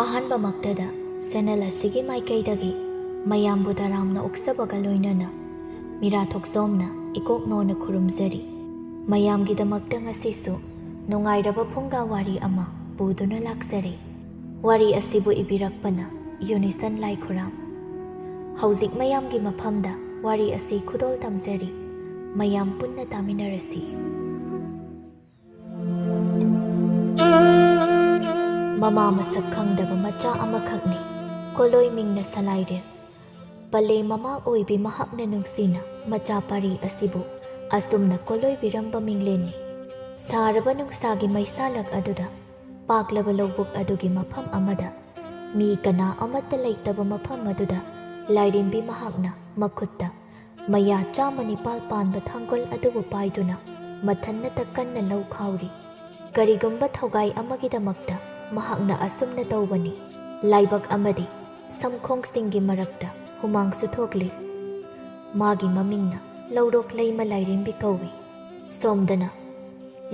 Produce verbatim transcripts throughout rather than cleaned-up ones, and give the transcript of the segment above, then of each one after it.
ꯑꯍꯥꯟꯕꯃꯛꯇꯗ channel ꯑꯁꯤꯒꯤ ꯃꯥꯏꯀꯩꯗꯒꯤ ꯃꯌꯥꯝꯕꯨ ꯇꯔꯥꯝꯅ ꯑꯣꯛꯆꯕꯒ ꯂꯣꯏꯅꯅ ꯃꯤꯔꯥ ꯊꯣꯛꯆꯣꯝꯅ ꯏꯀꯣꯛ ꯅꯣꯟꯅ ꯈꯨꯔꯨꯝꯖꯔꯤ꯫ ꯃꯌꯥꯝꯒꯤꯗꯃꯛꯇ ꯉꯁꯤꯁꯨ ꯅꯨꯡꯉꯥꯏꯔꯕ ꯐꯨꯡꯒꯥ ꯋꯥꯔꯤ ꯑꯃ ꯄꯨꯗꯨꯅ ꯂꯥꯛꯆꯔꯤ꯫ ꯋꯥꯔꯤ ꯑꯁꯤꯕꯨ ꯏꯕꯤꯔꯛꯄꯅ ꯌꯨꯅꯤꯁꯟ ꯂꯥꯏꯈꯨꯔꯥꯝ꯫ ꯍꯧꯖꯤꯛ ꯃꯌꯥꯝꯒꯤ ꯃꯐꯝꯗ ꯋꯥꯔꯤ ꯑꯁꯤ ꯈꯨꯗꯣꯜ ꯇꯝꯖꯔꯤ꯫ ꯃꯌꯥꯝ ꯄꯨꯟꯅ ꯇꯥꯃꯤꯟꯅꯔꯁꯤ꯫ ꯃꯃꯥ ꯃꯁꯛ ꯈꯪꯗꯕ ꯃꯆꯥ ꯑꯃꯈꯛꯅꯤ꯫ ꯀꯣꯂꯣꯏ ꯃꯤꯡꯅ ꯁꯂꯥꯏꯔꯦꯜ꯫ ꯄꯂꯦ ꯃꯃꯥ ꯑꯣꯏꯕꯤ ꯃꯍꯥꯛꯅ ꯅꯨꯡꯁꯤꯅ ꯃꯆꯥ ꯄꯥꯔꯤ ꯑꯁꯤꯕꯨ ꯑꯁꯨꯝꯅ ꯀꯣꯂꯣꯏꯕꯤꯔꯝꯕ ꯃꯤꯡꯂꯦꯟꯅꯤ꯫ ꯁꯥꯔꯕ ꯅꯨꯡꯁꯥꯒꯤ ꯃꯩꯁꯥꯂꯛ ꯑꯗꯨꯗ ꯄꯥꯛꯂꯕ ꯂꯧꯕꯨꯛ ꯑꯗꯨꯒꯤ ꯃꯐꯝ ꯑꯃꯗ ꯃꯤ ꯀꯅꯥ ꯑꯃꯠꯇ ꯂꯩꯇꯕ ꯃꯐꯝ ꯑꯗꯨꯗ ꯂꯥꯏꯔꯦꯝꯕꯤ ꯃꯍꯥꯛꯅ ꯃꯈꯨꯠꯇ ꯃꯌꯥ ꯆꯥꯝꯃ ꯅꯤꯄꯥꯜ ꯄꯥꯟꯕ ꯊꯥꯡꯒꯣꯜ ꯑꯗꯨꯕꯨ ꯄꯥꯏꯗꯨꯅ ꯃꯊꯟꯅꯇ ꯀꯟꯅ ꯂꯧ ꯈꯥꯎꯔꯤ꯫ ꯀꯔꯤꯒꯨꯝꯕ ꯊꯧꯒꯥꯏ ꯑꯃꯒꯤꯗꯃꯛꯇ ꯃꯍꯥꯛꯅ ꯑꯁꯨꯝꯅ ꯇꯧꯕꯅꯤ꯫ ꯂꯥꯏꯕꯛ ꯑꯃꯗꯤ ꯁꯝꯈꯣꯡꯁꯤꯡꯒꯤ ꯃꯔꯛꯇ ꯍꯨꯃꯥꯡꯁꯨ ꯊꯣꯛꯂꯤ꯫ ꯃꯥꯒꯤ ꯃꯃꯤꯡꯅ ꯂꯧꯔꯣꯛ ꯂꯩꯃ ꯂꯥꯏꯔꯦꯝꯕꯤ ꯀꯧꯏ꯫ ꯁꯣꯝꯗꯅ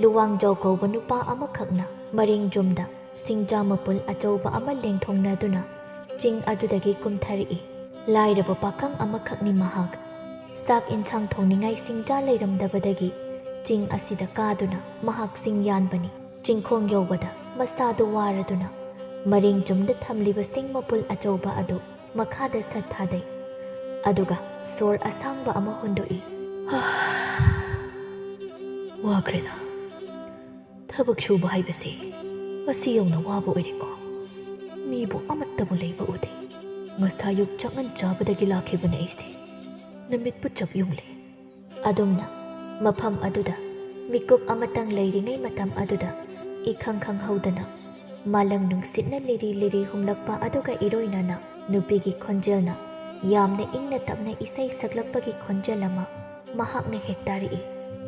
ꯂꯨꯋꯥꯡꯖꯥꯎ ꯀꯧꯕ ꯅꯨꯄꯥ ꯑꯃꯈꯛꯅ ꯃꯔꯦꯡ ꯖꯨꯝꯗ ꯁꯤꯡꯖꯥ ꯃꯄꯨꯜ ꯑꯆꯧꯕ ꯑꯃ ꯂꯦꯡꯊꯣꯡꯅꯗꯨꯅ ꯆꯤꯡ ꯑꯗꯨꯗꯒꯤ ꯀꯨꯝꯊꯔꯛꯏ꯫ ꯂꯥꯏꯔꯕ ꯄꯥꯈꯪ ꯑꯃꯈꯛꯅꯤ ꯃꯍꯥꯛ꯫ ꯆꯥꯛ ꯏꯟꯁꯥꯡ ꯊꯣꯡꯅꯤꯡꯉꯥꯏ ꯁꯤꯡꯖꯥ ꯂꯩꯔꯝꯗꯕꯗꯒꯤ ꯆꯤꯡ ꯑꯁꯤꯗ ꯀꯥꯗꯨꯅ ꯃꯍꯥꯛ ꯆꯤꯡ ꯌꯥꯟꯕꯅꯤ꯫ ꯆꯤꯡꯈꯣꯡ ꯌꯧꯕꯗ ꯃꯁꯥꯗꯨ ꯋꯥꯔꯗꯨꯅ ꯃꯔꯦꯡ ꯖꯨꯝꯗ ꯊꯝꯂꯤꯕ ꯁꯤꯡ ꯃꯄꯨꯜ ꯑꯆꯧꯕ ꯑꯗꯨ ꯃꯈꯥꯗ ꯁꯠ ꯊꯥꯗꯩ꯫ ꯑꯗꯨꯒ ꯁꯣꯔ ꯑꯁꯥꯡꯕ ꯑꯃ ꯍꯣꯟꯗꯣꯛꯏ꯫ ꯋꯥꯈ꯭ꯔꯦꯗ꯫ ꯊꯕꯛ ꯁꯨꯕ ꯍꯥꯏꯕꯁꯤ ꯉꯁꯤ ꯌꯧꯅ ꯋꯥꯕ ꯑꯣꯏꯔꯦꯀꯣ꯫ ꯃꯤꯕꯨ ꯑꯃꯠꯇꯕꯨ ꯂꯩꯕ ꯎꯗꯦ꯫ ꯉꯁꯥꯌꯨꯛ ꯆꯥꯛꯉꯟ ꯆꯥꯕꯗꯒꯤ ꯂꯥꯛꯈꯤꯕꯅꯦ ꯑꯩꯁꯦ꯫ ꯅꯨꯃꯤꯠꯄꯨ ꯆꯞ ꯌꯨꯡꯂꯦ꯫ ꯑꯗꯨꯝꯅ ꯃꯐꯝ ꯑꯗꯨꯗ ꯃꯤꯀꯨꯞ ꯑꯃꯇꯪ ꯂꯩꯔꯤꯉꯩ ꯃꯇꯝ ꯑꯗꯨꯗ ꯏꯈꯪ ꯈꯪꯍꯧꯗꯅ ꯃꯥꯂꯪ ꯅꯨꯡꯁꯤꯠꯅ ꯂꯤꯔꯤ ꯂꯤꯔꯤ ꯍꯨꯝꯂꯛꯄ ꯑꯗꯨꯒ ꯏꯔꯣꯏꯅꯅ ꯅꯨꯄꯤꯒꯤ ꯈꯣꯟꯖꯦꯜꯅ ꯌꯥꯝꯅ ꯏꯪꯅ ꯇꯞꯅ ꯏꯁꯩ ꯁꯛꯂꯛꯄꯒꯤ ꯈꯣꯟꯖꯦꯜ ꯑꯃ ꯃꯍꯥꯛꯅ ꯍꯦꯛ ꯇꯥꯔꯛꯏ꯫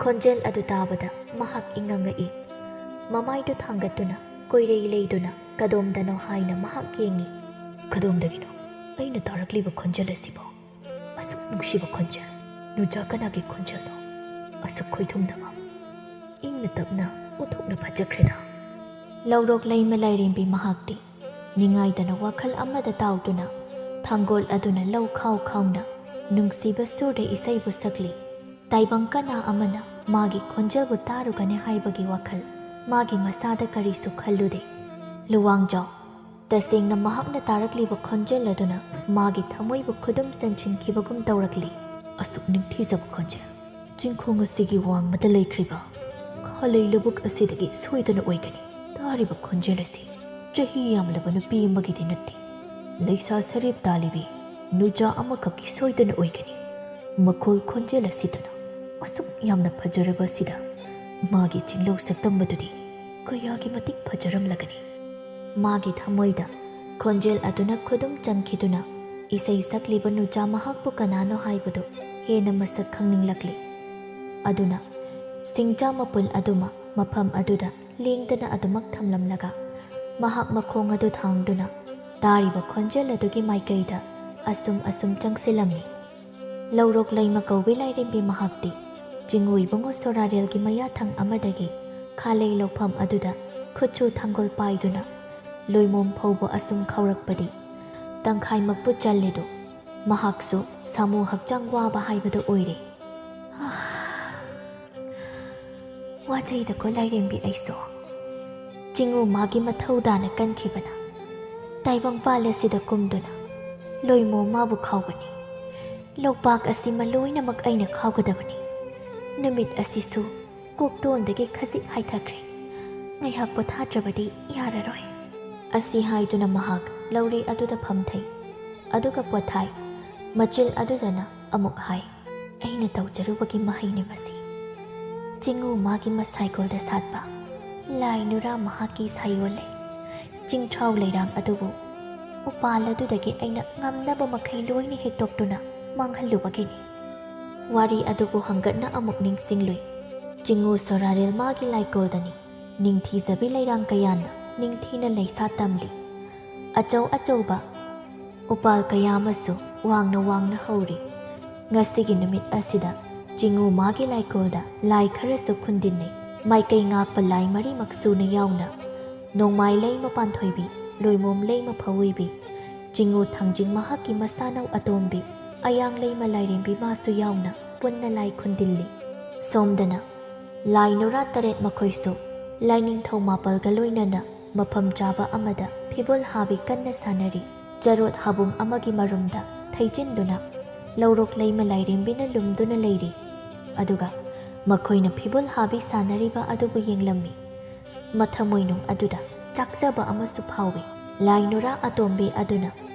ꯈꯣꯟꯖꯦꯜ ꯑꯗꯨ ꯇꯥꯕꯗ ꯃꯍꯥꯛ ꯏꯉꯪꯉꯛꯏ꯫ ꯃꯃꯥꯏꯗꯨ ꯊꯥꯡꯒꯠꯇꯨꯅ ꯀꯣꯏꯔꯩ ꯂꯩꯗꯨꯅ ꯀꯗꯣꯝꯗꯅꯣ ꯍꯥꯏꯅ ꯃꯍꯥꯛ ꯌꯦꯡꯉꯤ꯫ "ꯀꯗꯣꯝꯗꯒꯤꯅꯣ ꯑꯩꯅ ꯇꯥꯔꯛꯂꯤꯕ ꯈꯣꯟꯖꯦꯜ ꯑꯁꯤꯕꯣ? ꯑꯁꯨꯛ ꯅꯨꯡꯁꯤꯕ ꯈꯣꯟꯖꯦꯜ, ꯅꯨꯖꯥ ꯀꯅꯥꯒꯤ ꯈꯣꯟꯖꯦꯜꯅꯣ? ꯑꯁꯨꯛ ꯈꯣꯏꯊꯨꯝꯅꯕ, ꯏꯪꯅ ꯇꯞꯅ ꯑꯣꯟꯊꯣꯛꯅ ꯐꯖꯈ꯭ꯔꯦꯗ!" ꯂꯧꯔꯣꯛ ꯂꯩꯃ ꯂꯥꯏꯔꯦꯝꯕꯤ ꯃꯍꯥꯛꯇꯤ ꯅꯤꯡꯉꯥꯏꯗꯅ ꯋꯥꯈꯜ ꯑꯃꯗ ꯇꯥꯎꯗꯨꯅ ꯊꯥꯡꯒꯣꯜ ꯑꯗꯨꯅ ꯂꯧ ꯈꯥꯎ ꯈꯥꯎꯅ ꯅꯨꯡꯁꯤꯕ ꯁꯨꯔꯗ ꯏꯁꯩꯕꯨ ꯁꯛꯂꯤ꯫ ꯇꯥꯏꯕꯪ ꯀꯅꯥ ꯑꯃꯅ ꯃꯥꯒꯤ ꯈꯣꯟꯖꯦꯜꯕꯨ ꯇꯥꯔꯨꯒꯅꯤ ꯍꯥꯏꯕꯒꯤ ꯋꯥꯈꯜ ꯃꯥꯒꯤ ꯃꯁꯥꯗ ꯀꯔꯤꯁꯨ ꯈꯜꯂꯨꯗꯦ꯫ ꯂꯨꯋꯥꯡꯖꯥꯎ, ꯇꯁꯦꯡꯅ ꯃꯍꯥꯛꯅ ꯇꯥꯔꯛꯂꯤꯕ ꯈꯣꯟꯖꯦꯜ ꯑꯗꯨꯅ ꯃꯥꯒꯤ ꯊꯃꯣꯏꯕꯨ ꯈꯨꯗꯨꯝ ꯆꯟꯁꯤꯟꯈꯤꯕꯒꯨꯝ ꯇꯧꯔꯛꯂꯤ꯫ ꯑꯁꯨꯛ ꯅꯤꯡꯊꯤꯖꯕ ꯈꯣꯟꯖꯦꯜ, ꯆꯤꯡꯈꯣꯡ ꯑꯁꯤꯒꯤ ꯋꯥꯡꯃꯗ ꯂꯩꯈ꯭ꯔꯤꯕ ꯈꯥꯂꯩ ꯂꯧꯕꯨꯛ ꯑꯁꯤꯗꯒꯤ ꯁꯣꯏꯗꯅ ꯑꯣꯏꯒꯅꯤ꯫ ꯇꯥꯔꯤꯕ ꯈꯣꯟꯖꯦꯜ ꯑꯁꯤ ꯆꯍꯤ ꯌꯥꯝꯂꯕ ꯅꯨꯄꯤ ꯑꯃꯒꯤꯗꯤ ꯅꯠꯇꯦ, ꯂꯩꯁꯥ ꯁꯔꯤꯞ ꯇꯥꯜꯂꯤꯕꯤ ꯅꯨꯖꯥ ꯑꯃꯈꯛꯀꯤ ꯁꯣꯏꯗꯅ ꯑꯣꯏꯒꯅꯤ꯫ ꯃꯈꯣꯜ ꯈꯣꯟꯖꯦꯜ ꯑꯁꯤꯗꯅ ꯑꯁꯨꯛ ꯌꯥꯝꯅ ꯐꯖꯔꯕ ꯑꯁꯤꯗ ꯃꯥꯒꯤ ꯆꯤꯡꯂꯧ ꯁꯛꯇꯝ ꯑꯗꯨꯗꯤ ꯀꯌꯥꯒꯤ ꯃꯇꯤꯛ ꯐꯖꯔꯝꯂꯒꯅꯤ꯫ ꯃꯥꯒꯤ ꯊꯃꯣꯏꯗ ꯈꯣꯟꯖꯦꯜ ꯑꯗꯨꯅ ꯈꯨꯗꯨꯝ ꯆꯟꯈꯤꯗꯨꯅ ꯏꯁꯩ ꯁꯛꯂꯤꯕ ꯅꯨꯖꯥ ꯃꯍꯥꯛꯄꯨ ꯀꯅꯥꯅꯣ ꯍꯥꯏꯕꯗꯨ ꯍꯦꯟꯅ ꯃꯁꯛ ꯈꯪꯅꯤꯡꯂꯛꯂꯤ꯫ ꯑꯗꯨꯅ ꯁꯤꯡꯖꯥ ꯃꯄꯨꯜ ꯑꯗꯨꯃ ꯃꯐꯝ ꯑꯗꯨꯗ ꯂꯦꯡꯗꯅ ꯑꯗꯨꯃꯛ ꯊꯝꯂꯝꯂꯒ ꯃꯍꯥꯛ ꯃꯈꯣꯡ ꯑꯗꯨ ꯊꯥꯡꯗꯨꯅ ꯇꯥꯔꯤꯕ ꯈꯣꯟꯖꯦꯜ ꯑꯗꯨꯒꯤ ꯃꯥꯏꯀꯩꯗ ꯑꯁꯨꯝ ꯑꯁꯨꯝ ꯆꯪꯁꯤꯜꯂꯝꯃꯤ꯫ ꯂꯧꯔꯣꯛ ꯂꯩꯃ ꯀꯧꯕꯤ ꯂꯥꯏꯔꯦꯝꯕꯤ ꯃꯍꯥꯛꯇꯤ ꯆꯤꯡꯎ ꯏꯕꯨꯡꯉꯣ ꯁꯣꯔꯥꯔꯦꯜꯒꯤ ꯃꯌꯥꯊꯪ ꯑꯃꯗꯒꯤ ꯈꯥꯂꯩ ꯂꯧꯐꯝ ꯑꯗꯨꯗ ꯈꯨꯠꯁꯨ ꯊꯥꯡꯒꯣꯜ ꯄꯥꯏꯗꯨꯅ ꯂꯣꯏꯃꯣꯝ ꯐꯧꯕ ꯑꯁꯨꯝ ꯈꯥꯎꯔꯛꯄꯗꯤ ꯇꯪꯈꯥꯏꯃꯛꯄꯨ ꯆꯜꯂꯦꯗꯣ꯫ ꯃꯍꯥꯛꯁꯨ ꯁꯥꯃꯨ ꯍꯛꯆꯥꯡ ꯋꯥꯕ ꯍꯥꯏꯕꯗꯨ ꯑꯣꯏꯔꯦ꯫ ꯋꯥꯖꯩꯗꯀꯣ ꯂꯥꯏꯔꯦꯝꯕꯤ ꯑꯩꯁꯨ꯫ ꯆꯤꯡꯎ ꯃꯥꯒꯤ ꯃꯊꯧꯗꯥꯅ ꯀꯟꯈꯤꯕꯅ ꯇꯥꯏꯕꯪꯄꯥꯜ ꯑꯁꯤꯗ ꯀꯨꯝꯗꯨꯅ ꯂꯣꯏꯃꯣ ꯃꯥꯕꯨ ꯈꯥꯎꯒꯅꯤ꯫ ꯂꯧꯄꯥꯛ ꯑꯁꯤꯃ ꯂꯣꯏꯅꯃꯛ ꯑꯩꯅ ꯈꯥꯎꯒꯗꯕꯅꯤ꯫ ꯅꯨꯃꯤꯠ ꯑꯁꯤꯁꯨ ꯀꯣꯛꯇꯣꯟꯗꯒꯤ ꯈꯖꯤꯛ ꯍꯥꯏꯊꯈ꯭ꯔꯦ꯫ ꯉꯥꯏꯍꯥꯛ ꯄꯣꯊꯥꯗ꯭ꯔꯕꯗꯤ ꯌꯥꯔꯔꯣꯏ꯫ ꯑꯁꯤ ꯍꯥꯏꯗꯨꯅ ꯃꯍꯥꯛ ꯂꯧꯔꯤ ꯑꯗꯨꯗ ꯐꯝꯊꯩ꯫ ꯑꯗꯨꯒ ꯄꯣꯊꯥꯏ꯫ ꯃꯆꯤꯜ ꯑꯗꯨꯗꯅ ꯑꯃꯨꯛ ꯍꯥꯏ, "ꯑꯩꯅ ꯇꯧꯖꯔꯨꯕꯒꯤ ꯃꯍꯩꯅꯤ ꯃꯁꯤ꯫ ꯆꯤꯡꯎ ꯃꯥꯒꯤ ꯃꯁꯥꯏꯒꯣꯜꯗ ꯁꯥꯠꯄ ꯂꯥꯏ ꯅꯨꯔꯥ ꯃꯍꯥꯛꯀꯤ ꯁꯥꯏꯌꯣꯜꯂꯦ꯫ ꯆꯤꯡꯊ꯭ꯔꯥꯎ ꯂꯩꯔꯥꯡ ꯑꯗꯨꯕꯨ ꯎꯄꯥꯜ ꯑꯗꯨꯗꯒꯤ ꯑꯩꯅ ꯉꯝꯅꯕ ꯃꯈꯩ ꯂꯣꯏꯅ ꯍꯦꯛꯇꯣꯛꯇꯨꯅ ꯃꯥꯡꯍꯜꯂꯨꯕꯒꯤꯅꯤ꯫" ꯋꯥꯔꯤ ꯑꯗꯨꯕꯨ ꯍꯪꯒꯠꯅ ꯑꯃꯨꯛ ꯅꯤꯡꯁꯤꯡꯂꯨꯏ꯫ ꯆꯤꯡꯎ ꯁꯣꯔꯥꯔꯦꯜ ꯃꯥꯒꯤ ꯂꯥꯏꯀꯣꯜꯗꯅꯤ꯫ ꯅꯤꯡꯊꯤꯖꯕꯤ ꯂꯩꯔꯥꯡ ꯀꯌꯥꯅ ꯅꯤꯡꯊꯤꯅ ꯂꯩꯁꯥ ꯇꯝꯂꯤ꯫ ꯑꯆꯧ ꯑꯆꯧꯕ ꯎꯄꯥꯜ ꯀꯌꯥ ꯑꯃꯁꯨ ꯋꯥꯡꯅ ꯋꯥꯡꯅ ꯍꯧꯔꯤ꯫ ꯉꯁꯤꯒꯤ ꯅꯨꯃꯤꯠ ꯑꯁꯤꯗ ꯆꯤꯡꯎ ꯃꯥꯒꯤ ꯂꯥꯏꯀꯣꯜꯗ ꯂꯥꯏ ꯈꯔꯁꯨ ꯈꯨꯟꯗꯤꯟꯅꯩ꯫ ꯃꯥꯏꯀꯩ ꯉꯥꯛꯄ ꯂꯥꯏ ꯃꯔꯤꯃꯛ ꯁꯨꯅ ꯌꯥꯎꯅ ꯅꯣꯡꯃꯥꯏ ꯂꯩꯃ ꯄꯥꯟꯊꯣꯏꯕꯤ, ꯂꯣꯏꯃꯣꯝ ꯂꯩꯃ ꯐꯋꯤꯕꯤ, ꯆꯤꯡꯉꯨ ꯊꯥꯡꯖꯤꯡ ꯃꯍꯥꯛꯀꯤ ꯃꯁꯥꯅꯧ ꯑꯇꯣꯝꯕꯤ, ꯑꯌꯥꯡ ꯂꯩꯃ ꯂꯥꯏꯔꯦꯝꯕꯤ ꯃꯥꯁꯨ ꯌꯥꯎꯅ ꯄꯨꯟꯅ ꯂꯥꯏ ꯈꯨꯟꯗꯤꯜꯂꯤ꯫ ꯁꯣꯝꯗꯅ ꯂꯥꯏ ꯅꯨꯔꯥ ꯇꯔꯦꯠ ꯃꯈꯣꯏꯁꯨ ꯂꯥꯏꯅꯤꯡꯊꯧ ꯃꯥꯄꯜꯒ ꯂꯣꯏꯅꯅ ꯃꯐꯝ ꯆꯥꯕ ꯑꯃꯗ ꯐꯤꯕꯨꯜ ꯍꯥꯕꯤ ꯀꯟꯅ ꯁꯥꯟꯅꯔꯤ꯫ ꯆꯔꯣꯠ ꯍꯥꯕꯨꯝ ꯑꯃꯒꯤ ꯃꯔꯨꯝꯗ ꯊꯩꯖꯤꯟꯗꯨꯅ ꯂꯧꯔꯣꯛ ꯂꯩꯃ ꯂꯥꯏꯔꯦꯝꯕꯤꯅ ꯂꯨꯝꯗꯨꯅ ꯂꯩꯔꯤ꯫ ꯑꯗꯨꯒ ꯃꯈꯣꯏꯅ ꯐꯤꯕꯨꯜ ꯍꯥꯕꯤ ꯁꯥꯟꯅꯔꯤꯕ ꯑꯗꯨꯕꯨ ꯌꯦꯡꯂꯝꯃꯤ꯫ ꯃꯊꯃꯣꯏꯅꯨꯡ ꯑꯗꯨꯗ ꯆꯥꯛꯆꯕ ꯑꯃꯁꯨ ꯐꯥꯎꯏ꯫ ꯂꯥꯏ ꯅꯨꯔꯥ ꯑꯇꯣꯝꯕꯤ ꯑꯗꯨꯅ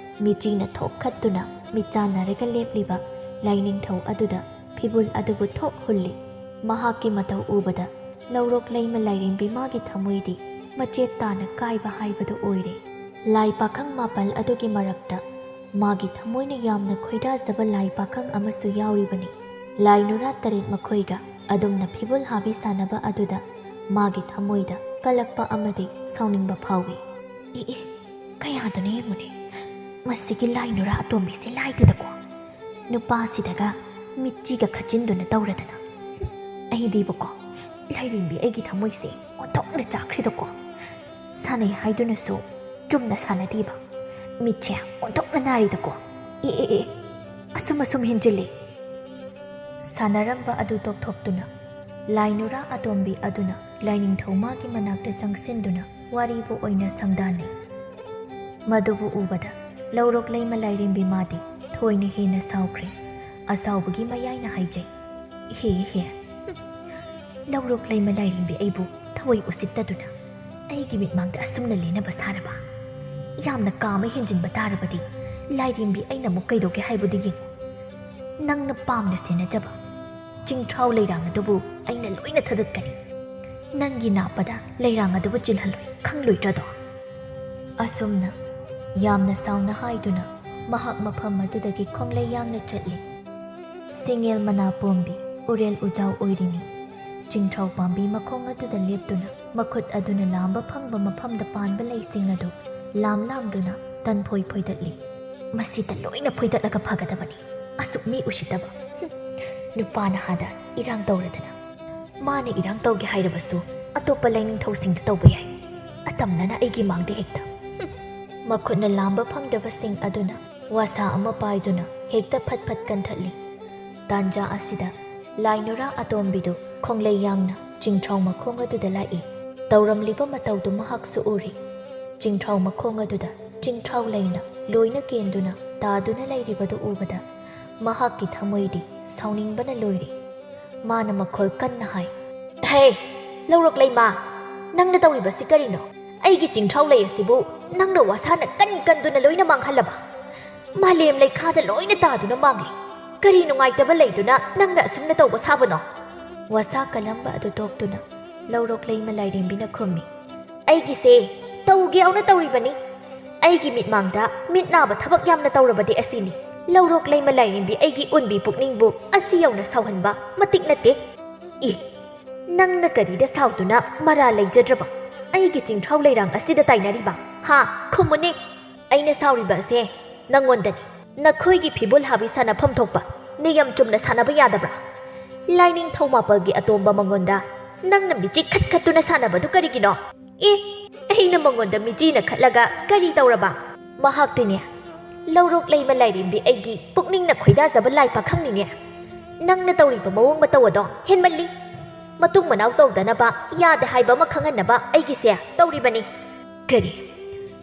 ꯃꯤꯆꯤꯅ ꯊꯣꯛꯈꯠꯇꯨꯅ ꯃꯤꯆꯥꯟꯅꯔꯒ ꯂꯦꯞꯂꯤꯕ ꯂꯥꯏꯅꯤꯡꯊꯧ ꯑꯗꯨꯗ ꯐꯤꯕꯨꯜ ꯑꯗꯨꯕꯨ ꯊꯣꯛ ꯍꯨꯜꯂꯤ꯫ ꯃꯍꯥꯛꯀꯤ ꯃꯇꯧ ꯎꯕꯗ ꯂꯧꯔꯣꯛ ꯂꯩꯃ ꯂꯥꯏꯔꯦꯝꯕꯤ ꯃꯥꯒꯤ ꯊꯃꯣꯏꯗꯤ ꯃꯆꯦꯠ ꯇꯥꯅ ꯀꯥꯏꯕ ꯍꯥꯏꯕꯗꯨ ꯑꯣꯏꯔꯦ꯫ ꯂꯥꯏ ꯄꯥꯈꯪ ꯃꯥꯄꯜ ꯑꯗꯨꯒꯤ ꯃꯔꯛꯇ ꯃꯥꯒꯤ ꯊꯃꯣꯏꯅ ꯌꯥꯝꯅ ꯈꯣꯏꯗꯥꯖꯕ ꯂꯥꯏ ꯄꯥꯈꯪ ꯑꯃꯁꯨ ꯌꯥꯎꯔꯤꯕꯅꯤ꯫ ꯂꯥꯏ ꯅꯨꯔꯥ ꯇꯔꯦꯠ ꯃꯈꯣꯏꯒ ꯑꯗꯨꯝꯅ ꯐꯤꯕꯨꯜ ꯍꯥꯕꯤ ꯁꯥꯟꯅꯕ ꯑꯗꯨꯗ ꯃꯥꯒꯤ ꯊꯃꯣꯏꯗ ꯀꯜꯂꯛꯄ ꯑꯃꯗꯤ ꯁꯥꯎꯅꯤꯡꯕ ꯐꯥꯎꯏ꯫ "ꯏ ꯏ, ꯀꯌꯥꯗꯅꯣ ꯌꯦꯡꯉꯨꯅꯦ, ꯃꯁꯤꯒꯤ ꯂꯥꯏ ꯅꯨꯔꯥ ꯑꯇꯣꯝꯕꯤꯁꯦ ꯂꯥꯏꯗꯦꯗꯀꯣ꯫ ꯅꯨꯄꯥꯁꯤꯗꯒ ꯃꯤꯠꯆꯤꯒ ꯈꯠꯆꯤꯟꯗꯨꯅ ꯇꯧꯔꯗꯅ꯫ ꯑꯩꯗꯤꯕꯀꯣ, ꯂꯥꯏꯔꯦꯝꯕꯤ ꯑꯩꯒꯤ ꯊꯃꯣꯏꯁꯦ ꯑꯣꯟꯊꯣꯛꯅ ꯆꯥꯛꯈ꯭ꯔꯦꯗꯀꯣ꯫ ꯁꯥꯟꯅꯩ ꯍꯥꯏꯗꯨꯅꯁꯨ ꯆꯨꯝꯅ ꯁꯥꯟꯅꯗꯦꯕ꯫ ꯃꯤꯠꯁꯦ ꯑꯣꯟꯊꯣꯛꯅ ꯅꯥꯔꯤꯗꯀꯣ꯫ ꯑꯦ ꯑꯦ ꯑꯦ, ꯑꯁꯨꯝ ꯑꯁꯨꯝ ꯍꯦꯟꯖꯤꯜꯂꯤ꯫" ꯁꯥꯟꯅꯔꯝꯕ ꯑꯗꯨ ꯇꯣꯛꯊꯣꯛꯇꯨꯅ ꯂꯥꯏ ꯅꯨꯔꯥ ꯑꯇꯣꯝꯕꯤ ꯑꯗꯨꯅ ꯂꯥꯏꯅꯤꯡꯊꯧ ꯃꯥꯒꯤ ꯃꯅꯥꯛꯇ ꯆꯪꯁꯤꯟꯗꯨꯅ ꯋꯥꯔꯤꯕꯨ ꯑꯣꯏꯅ ꯁꯪꯗꯥꯅꯩ꯫ ꯃꯗꯨꯕꯨ ꯎꯕꯗ ꯂꯧꯔꯣꯛ ꯂꯩꯃ ꯂꯥꯏꯔꯦꯝꯕꯤ ꯃꯥꯗꯤ ꯊꯣꯏꯅ ꯍꯦꯟꯅ ꯁꯥꯎꯈ꯭ꯔꯦ꯫ ꯑꯁꯥꯎꯕꯒꯤ ꯃꯌꯥꯏꯅ ꯍꯥꯏꯖꯩ, "ꯍꯦ ꯍꯦ, ꯂꯧꯔꯣꯛ ꯂꯩꯃ ꯂꯥꯏꯔꯦꯝꯕꯤ ꯑꯩꯕꯨ ꯊꯑꯣꯏ ꯎꯁꯤꯠꯇꯗꯨꯅ ꯑꯩꯒꯤ ꯃꯤꯠꯃꯥꯡꯗ ꯑꯁꯨꯝꯅ ꯂꯦꯟꯅꯕ ꯁꯥꯔꯕ? ꯌꯥꯝꯅ ꯀꯥ ꯑꯃ ꯍꯦꯟꯖꯤꯟꯕ ꯇꯥꯔꯕꯗꯤ ꯂꯥꯏꯔꯦꯝꯕꯤ ꯑꯩꯅ ꯑꯃꯨꯛ ꯀꯩꯗꯧꯒꯦ ꯍꯥꯏꯕꯗꯨ ꯌꯦꯡꯉꯨ꯫ ꯅꯪꯅ ꯄꯥꯝꯅ ꯁꯦꯟꯅꯖꯕ ꯆꯤꯡꯊ꯭ꯔꯥꯎ ꯂꯩꯔꯥꯡ ꯑꯗꯨꯕꯨ ꯑꯩꯅ ꯂꯣꯏꯅ ꯊꯗꯠꯀꯅꯤ꯫ ꯅꯪꯒꯤ ꯅꯥꯞꯄꯗ ꯂꯩꯔꯥꯡ ꯑꯗꯨꯕꯨ ꯆꯤꯜꯍꯜꯂꯣꯏ, ꯈꯪꯂꯣꯏꯗ꯭ꯔꯗꯣ?" ꯑꯁꯨꯝꯅ ꯌꯥꯝꯅ ꯁꯥꯎꯅ ꯍꯥꯏꯗꯨꯅ ꯃꯍꯥꯛ ꯃꯐꯝ ꯑꯗꯨꯗꯒꯤ ꯈꯣꯡꯂꯩ ꯌꯥꯡꯅ ꯆꯠꯂꯤ꯫ ꯁꯤꯡꯉꯦꯜ ꯃꯅꯥ ꯄꯣꯝꯕꯤ, ꯎꯔꯦꯜ ꯎꯖꯥꯎ ꯑꯣꯏꯔꯤꯅꯤ꯫ ꯆꯤꯡꯊ꯭ꯔꯥꯎ ꯄꯥꯝꯕꯤ ꯃꯈꯣꯡ ꯑꯗꯨꯗ ꯂꯦꯞꯇꯨꯅ ꯃꯈꯨꯠ ꯑꯗꯨꯅ ꯂꯥꯝꯕ ꯐꯪꯕ ꯃꯐꯝꯗ ꯄꯥꯟꯕ ꯂꯩꯁꯤꯡ ꯑꯗꯨ ꯂꯥꯝ ꯂꯥꯝꯗꯨꯅ ꯇꯟꯐꯣꯏ ꯐꯣꯏꯗꯠꯂꯤ꯫ "ꯃꯁꯤꯗ ꯂꯣꯏꯅ ꯐꯣꯏꯗꯠꯂꯒ ꯐꯒꯗꯕꯅꯤ꯫ ꯑꯁꯨꯛ ꯃꯤ ꯎꯁꯤꯠꯇꯕ꯫ ꯍꯨꯝ, ꯅꯨꯄꯥ ꯅꯍꯥꯗ ꯏꯔꯥꯡ ꯇꯧꯔꯗꯅ꯫ ꯃꯥꯅ ꯏꯔꯥꯡ ꯇꯧꯒꯦ ꯍꯥꯏꯔꯕꯁꯨ ꯑꯇꯣꯞꯄ ꯂꯥꯏꯅꯤꯡꯊꯧꯁꯤꯡꯗ ꯇꯧꯕ ꯌꯥꯏ꯫ ꯑꯇꯝꯅꯅ ꯑꯩꯒꯤ ꯃꯥꯡꯗ ꯍꯦꯛꯇ꯫ ꯍꯨꯝ꯫ ꯃꯈꯨꯠꯅ ꯂꯥꯝꯕ ꯐꯪꯗꯕꯁꯤꯡ ꯑꯗꯨꯅ ꯋꯥꯁꯥ ꯑꯃ ꯄꯥꯏꯗꯨꯅ ꯍꯦꯛꯇ ꯐꯠ ꯐꯠ ꯀꯟꯊꯠꯂꯤ꯫ ꯇꯥꯟꯖꯥ ꯑꯁꯤꯗ ꯂꯥꯏ ꯅꯨꯔꯥ ꯑꯇꯣꯝꯕꯤꯗꯨ ꯈꯣꯡꯂꯩ ꯌꯥꯡꯅ ꯆꯤꯡꯊ꯭ꯔꯥꯎ ꯃꯈꯣꯡ ꯑꯗꯨꯗ ꯂꯥꯛꯏ꯫ ꯇꯧꯔꯝꯂꯤꯕ ꯃꯇꯧꯗꯨ ꯃꯍꯥꯛꯁꯨ ꯎꯔꯤ꯫ ꯆꯤꯡꯊ꯭ꯔꯥꯎ ꯃꯈꯣꯡ ꯑꯗꯨꯗ ꯆꯤꯡꯊ꯭ꯔꯥꯎ ꯂꯩꯅ ꯂꯣꯏꯅ ꯀꯦꯟꯗꯨꯅ ꯇꯥꯗꯨꯅ ꯂꯩꯔꯤꯕꯗꯨ ꯎꯕꯗ ꯃꯍꯥꯛꯀꯤ ꯊꯃꯣꯏꯗꯤ ꯁꯥꯎꯅꯤꯡꯕꯅ ꯂꯣꯏꯔꯤ꯫ ꯃꯥꯅ ꯃꯈꯣꯜ ꯀꯟꯅ ꯍꯥꯏ, "ꯍꯦ, ꯂꯧꯔꯣꯛꯂꯩꯃ, ꯅꯪꯅ ꯇꯧꯔꯤꯕꯁꯤ ꯀꯔꯤꯅꯣ? ꯑꯩꯒꯤ ꯆꯤꯡꯊ꯭ꯔꯥꯎ ꯂꯩ ꯑꯁꯤꯕꯨ ꯅꯪꯅ ꯋꯥꯁꯥꯅ ꯀꯟ ꯀꯟꯗꯨꯅ ꯂꯣꯏꯅ ꯃꯥꯡꯍꯜꯂꯕ? ꯃꯥꯂꯦꯝ ꯂꯩꯈꯥꯗ ꯂꯣꯏꯅ ꯇꯥꯗꯨꯅ ꯃꯥꯡꯂꯤ꯫ ꯀꯔꯤ ꯅꯨꯡꯉꯥꯏꯇꯕ ꯂꯩꯗꯨꯅ ꯅꯪꯅ ꯑꯁꯨꯝꯅ ꯇꯧꯕ ꯁꯥꯕꯅꯣ?" ꯋꯥꯁꯥ ꯀꯜꯂꯝꯕ ꯑꯗꯨ ꯇꯣꯛꯇꯨꯅ ꯂꯧꯔꯣꯛꯂꯩꯃ ꯂꯥꯏꯔꯦꯝꯕꯤꯅ ꯈꯨꯝꯃꯤ, "ꯑꯩꯒꯤꯁꯦ ꯇꯧꯒꯦ ꯌꯥꯎꯅ ꯇꯧꯔꯤꯕꯅꯤ꯫ ꯑꯩꯒꯤ ꯃꯤꯠꯃꯥꯡꯗ ꯃꯤꯠ ꯅꯥꯕ ꯊꯕꯛ ꯌꯥꯝꯅ ꯇꯧꯔꯕꯗꯤ ꯑꯁꯤꯅꯤ꯫ ꯂꯧꯔꯣꯛꯂꯩꯃ ꯂꯥꯏꯔꯦꯝꯕꯤ ꯑꯩꯒꯤ ꯎꯟꯕꯤ ꯄꯨꯛꯅꯤꯡꯕꯨ ꯑꯁꯤ ꯌꯧꯅ ꯁꯥꯎꯍꯟꯕ ꯃꯇꯤꯛ ꯅꯠꯇꯦ꯫ ꯏ, ꯅꯪꯅ ꯀꯔꯤꯗ ꯁꯥꯎꯗꯨꯅ ꯃꯔꯥ ꯂꯩꯖꯗ꯭ꯔꯕ? ꯑꯩꯒꯤ ꯆꯤꯡꯊ꯭ꯔꯥꯎ ꯂꯩꯔꯥꯡ ꯑꯁꯤꯗ ꯇꯥꯏꯅꯔꯤꯕ? ꯍꯥ, ꯈꯨꯝꯃꯨꯅꯦ꯫ ꯑꯩꯅ ꯁꯥꯎꯔꯤꯕ ꯑꯁꯦ ꯅꯪꯉꯣꯟꯗꯅꯤ꯫ ꯅꯈꯣꯏꯒꯤ ꯐꯤꯕꯨꯜ ꯍꯥꯕꯤ ꯁꯥꯟꯅꯐꯝ ꯊꯣꯛꯄ ꯅꯤꯌꯝ ꯆꯨꯝꯅ ꯁꯥꯟꯅꯕ ꯌꯥꯗꯕ꯭ꯔꯥ? ꯂꯥꯏꯅꯤꯡꯊꯧ ꯃꯥꯄꯜꯒꯤ ꯑꯇꯣꯝꯕ ꯃꯉꯣꯟꯗ ꯅꯪꯅ ꯃꯤꯆꯤ ꯈꯠ ꯈꯠꯇꯨꯅ ꯁꯥꯟꯅꯕꯗꯨ ꯀꯔꯤꯒꯤꯅꯣ?" "ꯑꯦ, ꯑꯩꯅ ꯃꯉꯣꯟꯗ ꯃꯤꯆꯤꯅ ꯈꯠꯂꯒ ꯀꯔꯤ ꯇꯧꯔꯕ?" "ꯃꯍꯥꯛꯇꯤꯅꯦ, ꯂꯧꯔꯣꯛꯂꯩꯃ ꯂꯥꯏꯔꯦꯝꯕꯤ ꯑꯩꯒꯤ ꯄꯨꯛꯅꯤꯡꯅ ꯈꯣꯏꯗꯥꯖꯕ ꯂꯥꯏ ꯄꯥꯈꯪꯅꯤꯅꯦ꯫ ꯅꯪꯅ ꯇꯧꯔꯤꯕ ꯃꯑꯣꯡ ꯃꯇꯧ ꯑꯗꯣ ꯍꯦꯟꯃꯜꯂꯤ꯫ ꯃꯇꯨꯡ ꯃꯅꯥꯎ ꯇꯧꯗꯅꯕ ꯌꯥꯗꯦ ꯍꯥꯏꯕ ꯑꯃ ꯈꯪꯍꯟꯅꯕ ꯑꯩꯒꯤꯁꯦ ꯇꯧꯔꯤꯕꯅꯤ꯫ ꯀꯔꯤ?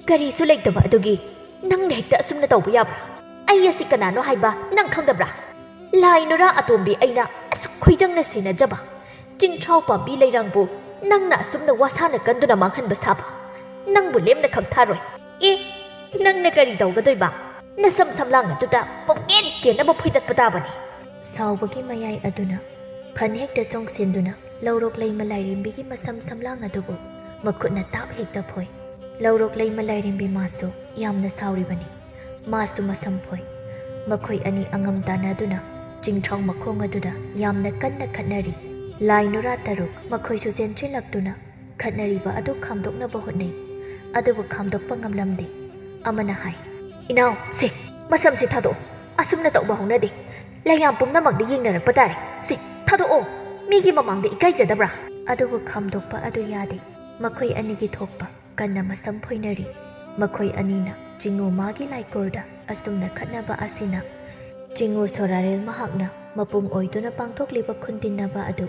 ꯀꯔꯤꯁꯨ ꯂꯩꯇꯕ ꯑꯗꯨꯒꯤ ꯅꯪꯅ ꯍꯦꯛꯇ ꯑꯁꯨꯝꯅ ꯇꯧꯕ ꯌꯥꯕ꯭ꯔꯥ? ꯑꯩ ꯑꯁꯤ ꯀꯅꯥꯅꯣ ꯍꯥꯏꯕ ꯅꯪ ꯈꯪꯗꯕ꯭ꯔꯥ? ꯂꯥꯏ ꯅꯨꯔꯥ ꯑꯇꯣꯝꯕꯤ ꯑꯩꯅ ꯑꯁꯨꯛ ꯈꯣꯏꯖꯪꯅ ꯁꯦꯟꯅꯖꯕ ꯆꯤꯡꯊ꯭ꯔꯥꯎ ꯄꯥꯝꯕꯤ ꯂꯩꯔꯥꯡꯕꯨ ꯅꯪꯅ ꯑꯁꯨꯝꯅ ꯋꯥꯁꯥꯅ ꯀꯟꯗꯨꯅ ꯃꯥꯡꯍꯟꯕ ꯁꯥꯕ? ꯅꯪꯕꯨ ꯂꯦꯝꯅ ꯈꯝꯊꯥꯔꯣꯏ꯫ ꯑꯦ, ꯅꯪꯅ ꯀꯔꯤ ꯇꯧꯒꯗꯣꯏꯕ? ꯅꯁꯝ ꯁꯝꯂꯥꯡ ꯑꯗꯨꯗ ꯄꯨꯡꯀꯦꯟ ꯀꯦꯟꯅꯕ ꯐꯣꯏꯗꯠꯄ ꯇꯥꯕꯅꯤ꯫" ꯁꯥꯎꯕꯒꯤ ꯃꯌꯥꯏ ꯑꯗꯨꯅ ꯐꯟ ꯍꯦꯛꯇ ꯆꯣꯡꯁꯤꯟꯗꯨꯅ ꯂꯧꯔꯣꯛꯂꯩꯃ ꯂꯥꯏꯔꯦꯝꯕꯤꯒꯤ ꯃꯁꯝ ꯁꯝꯂꯥꯡ ꯑꯗꯨꯕꯨ ꯃꯈꯨꯠꯅ ꯇꯥꯞ ꯍꯦꯛꯇ ꯐꯣꯏ꯫ ꯂꯧꯔꯣꯛꯂꯩꯃ ꯂꯥꯏꯔꯦꯝꯕꯤ ꯃꯥꯁꯨ ꯌꯥꯝꯅ ꯁꯥꯎꯔꯤꯕꯅꯤ꯫ ꯃꯥꯁꯨ ꯃꯁꯝ ꯐꯣꯏ꯫ ꯃꯈꯣꯏ ꯑꯅꯤ ꯑꯉꯝ ꯇꯥꯟꯅꯗꯨꯅ ꯆꯤꯡꯊ꯭ꯔꯥꯎ ꯃꯈꯣꯡ ꯑꯗꯨꯗ ꯌꯥꯝꯅ ꯀꯟꯅ ꯈꯠꯅꯔꯤ꯫ ꯂꯥꯏ ꯅꯨꯔꯥ ꯇꯔꯨꯛ ꯃꯈꯣꯏꯁꯨ ꯆꯦꯟꯁꯤꯜꯂꯛꯇꯨꯅ ꯈꯠꯅꯔꯤꯕ ꯑꯗꯨ ꯈꯥꯝꯗꯣꯛꯅꯕ ꯍꯣꯠꯅꯩ, ꯑꯗꯨꯕꯨ ꯈꯥꯝꯗꯣꯛꯄ ꯉꯝꯂꯝꯗꯦ꯫ ꯑꯃꯅ ꯍꯥꯏ, "ꯏꯅꯥꯎ, ꯁꯦ, ꯃꯁꯝꯁꯦ ꯊꯥꯗꯣꯛꯑꯣ꯫ ꯑꯁꯨꯝꯅ ꯇꯧꯕ ꯍꯧꯅꯗꯦ꯫ ꯂꯩꯌꯥꯝ ꯄꯨꯝꯅꯃꯛꯅ ꯌꯦꯡꯅꯔꯛꯄ ꯇꯥꯔꯦ꯫ ꯁꯦ, ꯊꯥꯗꯣꯛꯑꯣ꯫ ꯃꯤꯒꯤ ꯃꯃꯥꯡꯗ ꯏꯀꯥꯏꯖꯗꯕ꯭ꯔꯥ?" ꯑꯗꯨꯕꯨ ꯈꯥꯝꯗꯣꯛꯄ ꯑꯗꯨ ꯌꯥꯗꯦ꯫ ꯃꯈꯣꯏ ꯑꯅꯤꯒꯤ ꯊꯣꯛꯄ ꯀꯟꯅ ꯃꯁꯝ ꯐꯣꯏꯅꯔꯤ꯫ ꯃꯈꯣꯏ ꯑꯅꯤꯅ ꯆꯤꯡꯉꯨ ꯃꯥꯒꯤ ꯂꯥꯏꯀꯣꯜꯗ ꯑꯁꯨꯝꯅ ꯈꯠꯅꯕ ꯑꯁꯤꯅ ꯆꯤꯡꯉꯨ ꯁꯣꯔꯥꯔꯦꯜ ꯃꯍꯥꯛꯅ ꯃꯄꯨꯡ ꯑꯣꯏꯗꯨꯅ ꯄꯥꯡꯊꯣꯛꯂꯤꯕ ꯈꯨꯟꯇꯤꯟꯅꯕ ꯑꯗꯨ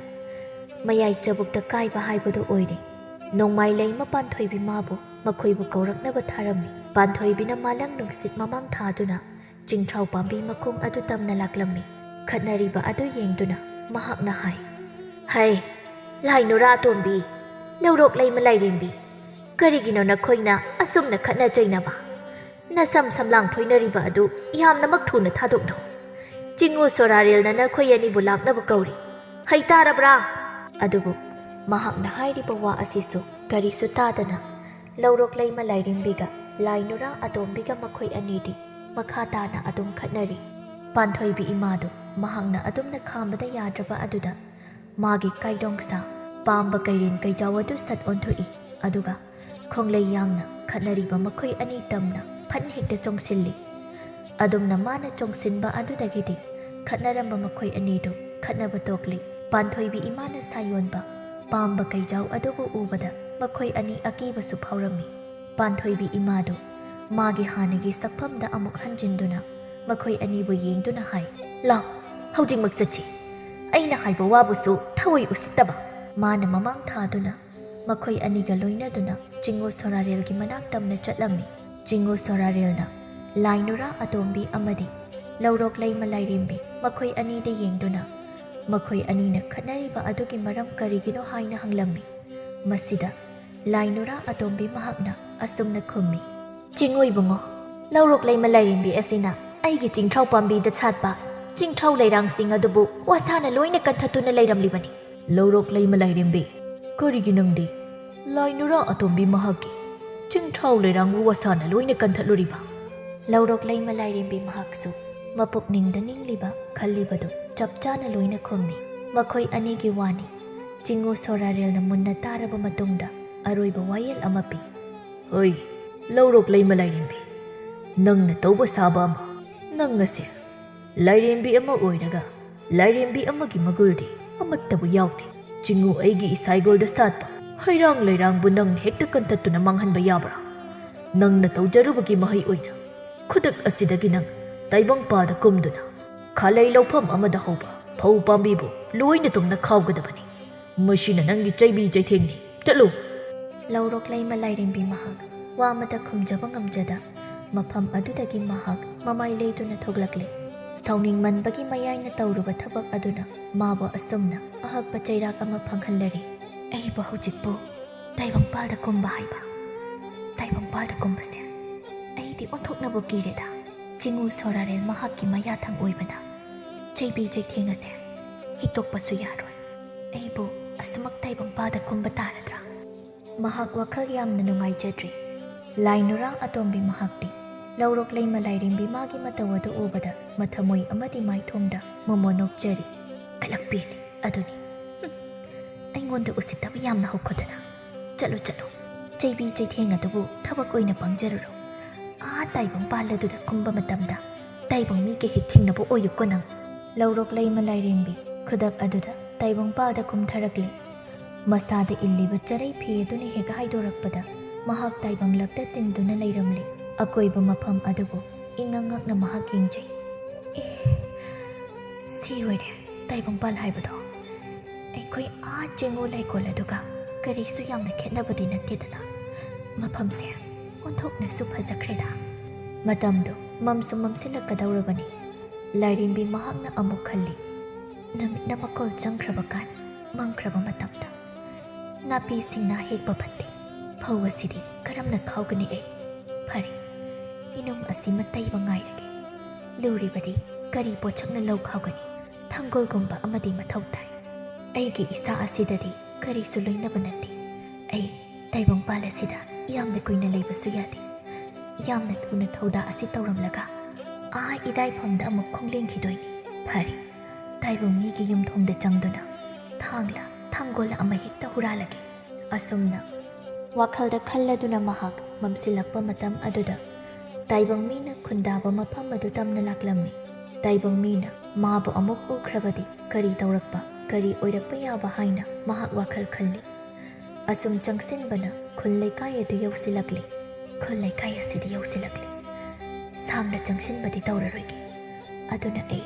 ꯃꯌꯥꯏ ꯆꯕꯨꯛꯇ ꯀꯥꯏꯕ ꯍꯥꯏꯕꯗꯨ ꯑꯣꯏꯔꯦ꯫ ꯅꯣꯡꯃꯥꯏ ꯂꯩꯃ ꯄꯥꯟꯊꯣꯏꯕꯤ ꯃꯥꯕꯨ ꯃꯈꯣꯏꯕꯨ ꯀꯧꯔꯛꯅꯕ ꯊꯥꯔꯝꯃꯤ꯫ ꯄꯥꯟꯊꯣꯏꯕꯤꯅ ꯃꯥꯂꯪ ꯅꯨꯡꯁꯤꯠ ꯃꯃꯥꯡ ꯊꯥꯗꯨꯅ ꯆꯤꯡꯊ꯭ꯔꯥꯎ ꯄꯥꯝꯕꯤ ꯃꯈꯣꯡ ꯑꯗꯨ ꯇꯝꯅ ꯂꯥꯛꯂꯝꯃꯤ꯫ ꯈꯠꯅꯔꯤꯕ ꯑꯗꯨ ꯌꯦꯡꯗꯨꯅ ꯃꯍꯥꯛꯅ ꯍꯥꯏ, "ꯍꯩ, ꯂꯥꯏ ꯅꯨꯔꯥ ꯑꯇꯣꯝꯕꯤ, ꯂꯧꯔꯣꯛ ꯂꯩꯃ ꯂꯥꯏꯔꯦꯝꯕꯤ, ꯀꯔꯤꯒꯤꯅꯣ ꯅꯈꯣꯏꯅ ꯑꯁꯨꯝꯅ ꯈꯠꯅ ꯆꯩꯅꯕ? ꯅꯁꯝ ꯁꯝꯂꯥꯡ ꯐꯣꯏꯅꯔꯤꯕ ꯑꯗꯨ ꯌꯥꯝꯅꯃꯛ ꯊꯨꯅ ꯊꯥꯗꯣꯛꯅꯧ꯫ ꯆꯤꯡꯉꯨ ꯁꯣꯔꯥꯔꯦꯜꯅ ꯅꯈꯣꯏ ꯑꯅꯤꯕꯨ ꯂꯥꯛꯅꯕ ꯀꯧꯔꯤ꯫ ꯍꯩ ꯇꯥꯔꯕ꯭ꯔꯥ?" ꯑꯗꯨꯕꯨ ꯃꯍꯥꯛꯅ ꯍꯥꯏꯔꯤꯕ ꯋꯥ ꯑꯁꯤꯁꯨ ꯀꯔꯤꯁꯨ ꯇꯥꯗꯅ ꯂꯧꯔꯣꯛ ꯂꯩꯃ ꯂꯥꯏꯔꯦꯝꯕꯤꯒ ꯂꯥꯏ ꯅꯨꯔꯥ ꯑꯇꯣꯝꯕꯤꯒ ꯃꯈꯣꯏ ꯑꯅꯤꯗꯤ ꯃꯈꯥ ꯇꯥꯅ ꯑꯗꯨꯝ ꯈꯠꯅꯔꯤ꯫ ꯄꯥꯟꯊꯣꯏꯕꯤ ꯏꯃꯥꯗꯨ ꯃꯍꯥꯛꯅ ꯑꯗꯨꯝꯅ ꯈꯥꯝꯕꯗ ꯌꯥꯗ꯭ꯔꯕ ꯑꯗꯨꯗ ꯃꯥꯒꯤ ꯀꯥꯏꯗꯣꯡꯁꯥ ꯄꯥꯝꯕ ꯀꯩꯔꯦꯟ ꯀꯩꯖꯥꯎ ꯑꯗꯨ ꯁꯠ ꯑꯣꯟꯊꯣꯛꯏ꯫ ꯑꯗꯨꯒ ꯈꯣꯡꯂꯩ ꯌꯥꯡꯅ ꯈꯠꯅꯔꯤꯕ ꯃꯈꯣꯏ ꯑꯅꯤ ꯇꯝꯅ ꯐꯟ ꯍꯦꯛꯇ ꯆꯣꯡꯁꯤꯜꯂꯤ꯫ ꯑꯗꯨꯝꯅ ꯃꯥꯅ ꯆꯣꯡꯁꯤꯟꯕ ꯑꯗꯨꯗꯒꯤꯗꯤ ꯈꯠꯅꯔꯝꯕ ꯃꯈꯣꯏ ꯑꯅꯤꯗꯨ ꯈꯠꯅꯕ ꯇꯣꯛꯂꯤ꯫ ꯄꯥꯟꯊꯣꯏꯕꯤ ꯏꯃꯥꯅ ꯁꯥꯌꯣꯟꯕ ꯄꯥꯝꯕ ꯀꯩꯖꯥꯎ ꯑꯗꯨꯕꯨ ꯎꯕꯗ ꯃꯈꯣꯏ ꯑꯅꯤ ꯑꯀꯤꯕꯁꯨ ꯐꯥꯎꯔꯝꯃꯤ꯫ ꯄꯥꯟꯊꯣꯏꯕꯤ ꯏꯃꯥꯗꯨ ꯃꯥꯒꯤ ꯍꯥꯟꯅꯒꯤ ꯁꯛꯐꯝꯗ ꯑꯃꯨꯛ ꯍꯟꯖꯤꯟꯗꯨꯅ ꯃꯈꯣꯏ ꯑꯅꯤꯕꯨ ꯌꯦꯡꯗꯨꯅ ꯍꯥꯏ, "ꯂꯥꯎ, ꯍꯧꯖꯤꯛꯃꯛ ꯆꯠꯁꯤ꯫ ꯑꯩꯅ ꯍꯥꯏꯕ ꯋꯥꯕꯨꯁꯨ ꯊꯋꯥꯏ ꯎꯁꯤꯠꯇꯕ!" ꯃꯥꯅ ꯃꯃꯥꯡ ꯊꯥꯗꯨꯅ ꯃꯈꯣꯏ ꯑꯅꯤꯒ ꯂꯣꯏꯅꯗꯨꯅ ꯆꯤꯡꯉꯨ ꯁꯣꯔꯥꯔꯦꯜꯒꯤ ꯃꯅꯥꯛ ꯇꯝꯅ ꯆꯠꯂꯝꯃꯤ꯫ ꯆꯤꯡꯉꯨ ꯁꯣꯔꯥꯔꯦꯜꯅ ꯂꯥꯏ ꯅꯨꯔꯥ ꯑꯇꯣꯝꯕꯤ ꯑꯃꯗꯤ ꯂꯧꯔꯣꯛ ꯂꯩꯃ ꯂꯥꯏꯔꯦꯝꯕꯤ ꯃꯈꯣꯏ ꯑꯅꯤꯗ ꯌꯦꯡꯗꯨꯅ ꯃꯈꯣꯏ ꯑꯅꯤꯅ ꯈꯠꯅꯔꯤꯕ ꯑꯗꯨꯒꯤ ꯃꯔꯝ ꯀꯔꯤꯒꯤꯅꯣ ꯍꯥꯏꯅ ꯍꯪꯂꯝꯃꯤ꯫ ꯃꯁꯤꯗ ꯂꯥꯏ ꯅꯨꯔꯥ ꯑꯇꯣꯝꯕꯤ ꯃꯍꯥꯛꯅ ꯑꯁꯨꯝꯅ ꯈꯨꯝꯃꯤ, "ꯆꯤꯡꯉꯨ ꯏꯕꯨꯡꯉꯣ, ꯂꯧꯔꯣꯛ ꯂꯩꯃ ꯂꯥꯏꯔꯦꯝꯕꯤ ꯑꯁꯤꯅ ꯑꯩꯒꯤ ꯆꯤꯡꯊ꯭ꯔꯥꯎ ꯄꯥꯝꯕꯤꯗ ꯁꯥꯠꯄ ꯆꯤꯡꯊ꯭ꯔꯥꯎ ꯂꯩꯔꯥꯡꯁꯤꯡ ꯑꯗꯨꯕꯨ ꯋꯥꯁꯥꯅ ꯂꯣꯏꯅ ꯀꯟꯊꯠꯇꯨꯅ ꯂꯩꯔꯝꯂꯤꯕꯅꯤ꯫" "ꯂꯧꯔꯣꯛ ꯂꯩꯃ ꯂꯥꯏꯔꯦꯝꯕꯤ, ꯀꯔꯤꯒꯤ ꯅꯪꯗꯤ ꯂꯥꯏ ꯅꯨꯔꯥ ꯑꯇꯣꯝꯕꯤ ꯃꯍꯥꯛꯀꯤ ꯆꯤꯡꯊ꯭ꯔꯥꯎ ꯂꯩꯔꯥꯡꯕꯨ ꯋꯥꯁꯥꯅ ꯂꯣꯏꯅ ꯀꯟꯊꯠꯂꯨꯔꯤꯕ?" ꯂꯧꯔꯣꯛ ꯂꯩꯃ ꯂꯥꯏꯔꯦꯝꯕꯤ ꯃꯍꯥꯛꯁꯨ ꯃꯄꯨꯛꯅꯤꯡꯗ ꯅꯤꯡꯂꯤꯕ ꯈꯜꯂꯤꯕꯗꯨ ꯆꯞ ꯆꯥꯅ ꯂꯣꯏꯅ ꯈꯨꯝꯃꯤ꯫ ꯃꯈꯣꯏ ꯑꯅꯤꯒꯤ ꯋꯥꯅꯤ ꯆꯤꯡꯉꯨ ꯁꯣꯔꯥꯔꯦꯜꯅ ꯃꯨꯟꯅ ꯇꯥꯔꯕ ꯃꯇꯨꯡꯗ ꯑꯔꯣꯏꯕ ꯋꯥꯌꯦꯜ ꯑꯃ ꯄꯤ꯫ "ꯍꯣꯏ, ꯂꯧꯔꯣꯛ ꯂꯩꯃ ꯂꯥꯏꯔꯦꯝꯕꯤ, ꯅꯪꯅ ꯇꯧꯕ ꯁꯥꯕ ꯑꯃ꯫ ꯅꯪ ꯑꯁꯦ ꯂꯥꯏꯔꯦꯝꯕꯤ ꯑꯃ ꯑꯣꯏꯔꯒ ꯂꯥꯏꯔꯦꯝꯕꯤ ꯑꯃꯒꯤ ꯃꯒꯨꯜꯗꯤ ꯑꯃꯠꯇꯕꯨ ꯌꯥꯎꯗꯦ꯫ ꯆꯤꯡꯉꯨ ꯑꯩꯒꯤ ꯏꯁꯥꯏꯒꯣꯜꯗ ꯁꯥꯠꯄ ꯍꯩꯔꯥꯡ ꯂꯩꯔꯥꯡꯕꯨ ꯅꯪ ꯍꯦꯛꯇ ꯀꯟꯊꯠꯇꯨꯅ ꯃꯥꯡꯍꯟꯕ ꯌꯥꯕ꯭ꯔꯥ? ꯅꯪꯅ ꯇꯧꯖꯔꯨꯕꯒꯤ ꯃꯍꯩ ꯑꯣꯏꯅ ꯈꯨꯗꯛ ꯑꯁꯤꯗꯒꯤ ꯅꯪ ꯇꯥꯏꯕꯪꯄꯥꯜꯗ ꯀꯨꯝꯗꯨꯅ ꯈꯥꯂꯩ ꯂꯧꯐꯝ ꯑꯃꯗ ꯍꯧꯕ ꯐꯧ ꯄꯥꯝꯕꯤꯕꯨ ꯂꯣꯏꯅ ꯇꯨꯝꯅ ꯈꯥꯎꯒꯗꯕꯅꯤ꯫ ꯃꯁꯤꯅ ꯅꯪꯒꯤ ꯆꯩꯕꯤ ꯆꯩꯊꯦꯡꯅꯤ꯫ ꯆꯠꯂꯨ!" ꯂꯧꯔꯣꯛ ꯂꯩꯃ ꯂꯥꯏꯔꯦꯝꯕꯤ ꯃꯍꯥꯛ ꯋꯥ ꯑꯃꯇ ꯈꯨꯝꯖꯕ ꯉꯝꯖꯗ ꯃꯐꯝ ꯑꯗꯨꯗꯒꯤ ꯃꯍꯥꯛ ꯃꯃꯥꯏ ꯂꯩꯗꯨꯅ ꯊꯣꯛꯂꯛꯂꯦ꯫ ꯁꯥꯎꯅꯤꯡꯃꯟꯕꯒꯤ ꯃꯌꯥꯏꯅ ꯇꯧꯔꯨꯕ ꯊꯕꯛ ꯑꯗꯨꯅ ꯃꯥꯕꯨ ꯑꯁꯨꯝꯅ ꯑꯍꯛꯄ ꯆꯩꯔꯥꯛ ꯑꯃ ꯐꯪꯍꯜꯂꯔꯦ꯫ "ꯑꯩꯕꯨ ꯍꯧꯖꯤꯛꯄꯨ ꯇꯥꯏꯕꯪꯄꯥꯜꯗ ꯀꯨꯝꯕ ꯍꯥꯏꯕ? ꯇꯥꯏꯕꯪꯄꯥꯜꯗ ꯀꯨꯝꯕꯁꯦ ꯑꯩꯗꯤ ꯑꯣꯟꯊꯣꯛꯅꯕꯨ ꯀꯤꯔꯦꯗ꯫ ꯆꯤꯡꯉꯨ ꯁꯣꯔꯥꯔꯦꯜ ꯃꯍꯥꯛꯀꯤ ꯃꯌꯥꯊꯪ ꯑꯣꯏꯕꯅ ꯆꯩꯕꯤ ꯆꯩꯊꯦꯡ ꯑꯁꯦ ꯍꯤꯛꯇꯣꯛꯄꯁꯨ ꯌꯥꯔꯣꯏ꯫ ꯑꯩꯕꯨ ꯑꯁꯨꯃꯛ ꯇꯥꯏꯕꯪꯄꯥꯜꯗ ꯀꯨꯝꯕ ꯇꯥꯔꯗ꯭ꯔꯥ?" ꯃꯍꯥꯛ ꯋꯥꯈꯜ ꯌꯥꯝꯅ ꯅꯨꯡꯉꯥꯏꯖꯗ꯭ꯔꯤ꯫ ꯂꯥꯏ ꯅꯨꯔꯥ ꯑꯇꯣꯝꯕꯤ ꯃꯍꯥꯛꯇꯤ ꯂꯧꯔꯣꯛ ꯂꯩꯃ ꯂꯥꯏꯔꯦꯝꯕꯤ ꯃꯥꯒꯤ ꯃꯇꯧ ꯑꯗꯨ ꯎꯕꯗ ꯃꯊꯃꯣꯏ ꯑꯃꯗꯤ ꯃꯥꯏꯊꯣꯡꯗ ꯃꯣꯃꯣ ꯅꯣꯛꯆꯔꯤ꯫ "ꯀꯂꯛꯄꯦꯜꯂꯤ ꯑꯗꯨꯅꯤ꯫ ꯍꯨꯝ, ꯑꯩꯉꯣꯟꯗ ꯎꯁꯤꯠꯇꯕ ꯌꯥꯝꯅ ꯍꯧꯈꯣꯗꯅ꯫ ꯆꯠꯂꯨ, ꯆꯠꯂꯨ꯫ ꯆꯩꯕꯤ ꯆꯩꯊꯦꯡ ꯑꯗꯨꯕꯨ ꯊꯕꯛ ꯑꯣꯏꯅ ꯄꯥꯡꯖꯔꯨꯔꯣ꯫ ꯑꯥ ꯇꯥꯏꯕꯪ ꯄꯥꯜ ꯑꯗꯨꯗ ꯀꯨꯝꯕ ꯃꯇꯝꯗ ꯇꯥꯏꯕꯪ ꯃꯤꯒ ꯍꯦꯛ ꯊꯦꯡꯅꯕ ꯑꯣꯏꯌꯨꯀꯣ ꯅꯪ꯫" ꯂꯧꯔꯣꯛ ꯂꯩꯃ ꯂꯥꯏꯔꯦꯝꯕꯤ ꯈꯨꯗꯛ ꯑꯗꯨꯗ ꯇꯥꯏꯕꯪ ꯄꯥꯜꯗ ꯀꯨꯝꯊꯔꯛꯂꯦ꯫ ꯃꯁꯥꯗ ꯏꯜꯂꯤꯕ ꯆꯔꯩ ꯐꯤ ꯑꯗꯨꯅ ꯍꯦꯛ ꯍꯥꯏꯗꯣꯔꯛꯄꯗ ꯃꯍꯥꯛ ꯇꯥꯏꯕꯪ ꯂꯛꯇ ꯇꯤꯟꯗꯨꯅ ꯂꯩꯔꯝꯂꯦ꯫ ꯑꯀꯣꯏꯕ ꯃꯐꯝ ꯑꯗꯨꯕꯨ ꯏꯉꯛ ꯉꯛꯅ ꯃꯍꯥꯛ ꯌꯦꯡꯖꯩ꯫ "ꯑꯦ, ꯁꯤ ꯑꯣꯏꯔꯦ ꯇꯥꯏꯕꯪꯄꯥꯜ ꯍꯥꯏꯕꯗꯣ꯫ ꯑꯩꯈꯣꯏ ꯑꯥ ꯆꯤꯡꯉꯨ ꯂꯩꯀꯣꯜ ꯑꯗꯨꯒ ꯀꯔꯤꯁꯨ ꯌꯥꯝꯅ ꯈꯦꯠꯅꯕꯗꯤ ꯅꯠꯇꯦꯗꯅ꯫ ꯃꯐꯝꯁꯦ ꯑꯣꯟꯊꯣꯛꯅꯁꯨ ꯐꯖꯈ꯭ꯔꯦꯗ꯫" ꯃꯇꯝꯗꯨ ꯃꯝꯁꯨ ꯃꯝꯁꯤꯜꯂꯛꯀꯗꯧꯔꯕꯅꯤ꯫ ꯂꯥꯏꯔꯦꯝꯕꯤ ꯃꯍꯥꯛꯅ ꯑꯃꯨꯛ ꯈꯜꯂꯤ, "ꯅꯨꯃꯤꯠꯅ ꯃꯀꯣꯜ ꯆꯪꯈ꯭ꯔꯕ ꯀꯥꯟ ꯃꯝꯈ꯭ꯔꯕ ꯃꯇꯝꯗ ꯅꯥꯄꯤ ꯁꯤꯡꯅꯥ ꯍꯦꯛꯄ ꯐꯠꯇꯦ꯫ ꯐꯧ ꯑꯁꯤꯗꯤ ꯀꯔꯝꯅ ꯈꯥꯎꯒꯅꯤ ꯑꯩ? ꯐꯔꯦ, ꯏꯅꯨꯡ ꯑꯁꯤꯃ ꯇꯩꯕ ꯉꯥꯏꯔꯒꯦ꯫ ꯂꯨꯔꯤꯕꯗꯤ ꯀꯔꯤ ꯄꯣꯠꯁꯛꯅ ꯂꯧ ꯈꯥꯎꯒꯅꯤ? ꯊꯥꯡꯒꯣꯜꯒꯨꯝꯕ ꯑꯃꯗꯤ ꯃꯊꯧ ꯇꯥꯏ꯫ ꯑꯩꯒꯤ ꯏꯁꯥ ꯑꯁꯤꯗꯗꯤ ꯀꯔꯤꯁꯨ ꯂꯣꯏꯅꯕ ꯅꯠꯇꯦ꯫ ꯑꯩ ꯇꯥꯏꯕꯪꯄꯥꯜ ꯑꯁꯤꯗ ꯌꯥꯝꯅ ꯀꯨꯏꯅ ꯂꯩꯕꯁꯨ ꯌꯥꯗꯦ꯫ ꯌꯥꯝꯅ ꯊꯨꯅ ꯊꯧꯗꯥ ꯑꯁꯤ ꯇꯧꯔꯝꯂꯒ ꯑꯥ ꯏꯗꯥꯏꯐꯝꯗ ꯑꯃꯨꯛ ꯈꯣꯡꯂꯦꯡꯈꯤꯗꯣꯏꯅꯤ꯫ ꯐꯔꯦ, ꯇꯥꯏꯕꯪ ꯃꯤꯒꯤ ꯌꯨꯝꯊꯣꯡꯗ ꯆꯪꯗꯨꯅ ꯊꯥꯡꯂ ꯊꯥꯡꯒꯣꯜꯂ ꯑꯃ ꯍꯦꯛꯇ ꯍꯨꯔꯥꯜꯂꯒꯦ꯫" ꯑꯁꯨꯝꯅ ꯋꯥꯈꯜꯗ ꯈꯜꯂꯗꯨꯅ ꯃꯍꯥꯛ ꯃꯝꯁꯤꯜꯂꯛꯄ ꯃꯇꯝ ꯑꯗꯨꯗ ꯇꯥꯏꯕꯪ ꯃꯤꯅ ꯈꯨꯟꯗꯥꯕ ꯃꯐꯝ ꯑꯗꯨ ꯇꯝꯅ ꯂꯥꯛꯂꯝꯃꯤ꯫ ꯇꯥꯏꯕꯪ ꯃꯤꯅ ꯃꯥꯕꯨ ꯑꯃꯨꯛ ꯎꯈ꯭ꯔꯕꯗꯤ ꯀꯔꯤ ꯇꯧꯔꯛꯄ, ꯀꯔꯤ ꯑꯣꯏꯔꯛꯄ ꯌꯥꯕ ꯍꯥꯏꯅ ꯃꯍꯥꯛ ꯋꯥꯈꯜ ꯈꯜꯂꯤ꯫ ꯑꯁꯨꯝ ꯆꯪꯁꯤꯟꯕꯅ ꯈꯨꯜ ꯂꯩꯀꯥꯏ ꯑꯗꯨ ꯌꯧꯁꯤꯜꯂꯛꯂꯤ꯫ ꯈꯨꯜ ꯂꯩꯀꯥꯏ ꯑꯁꯤꯗ ꯌꯧꯁꯤꯜꯂꯛꯂꯤ꯫ ꯁꯥꯡꯅ ꯆꯪꯁꯤꯟꯕꯗꯤ ꯇꯧꯔꯔꯣꯏꯒꯦ꯫ ꯑꯗꯨꯅ ꯑꯩ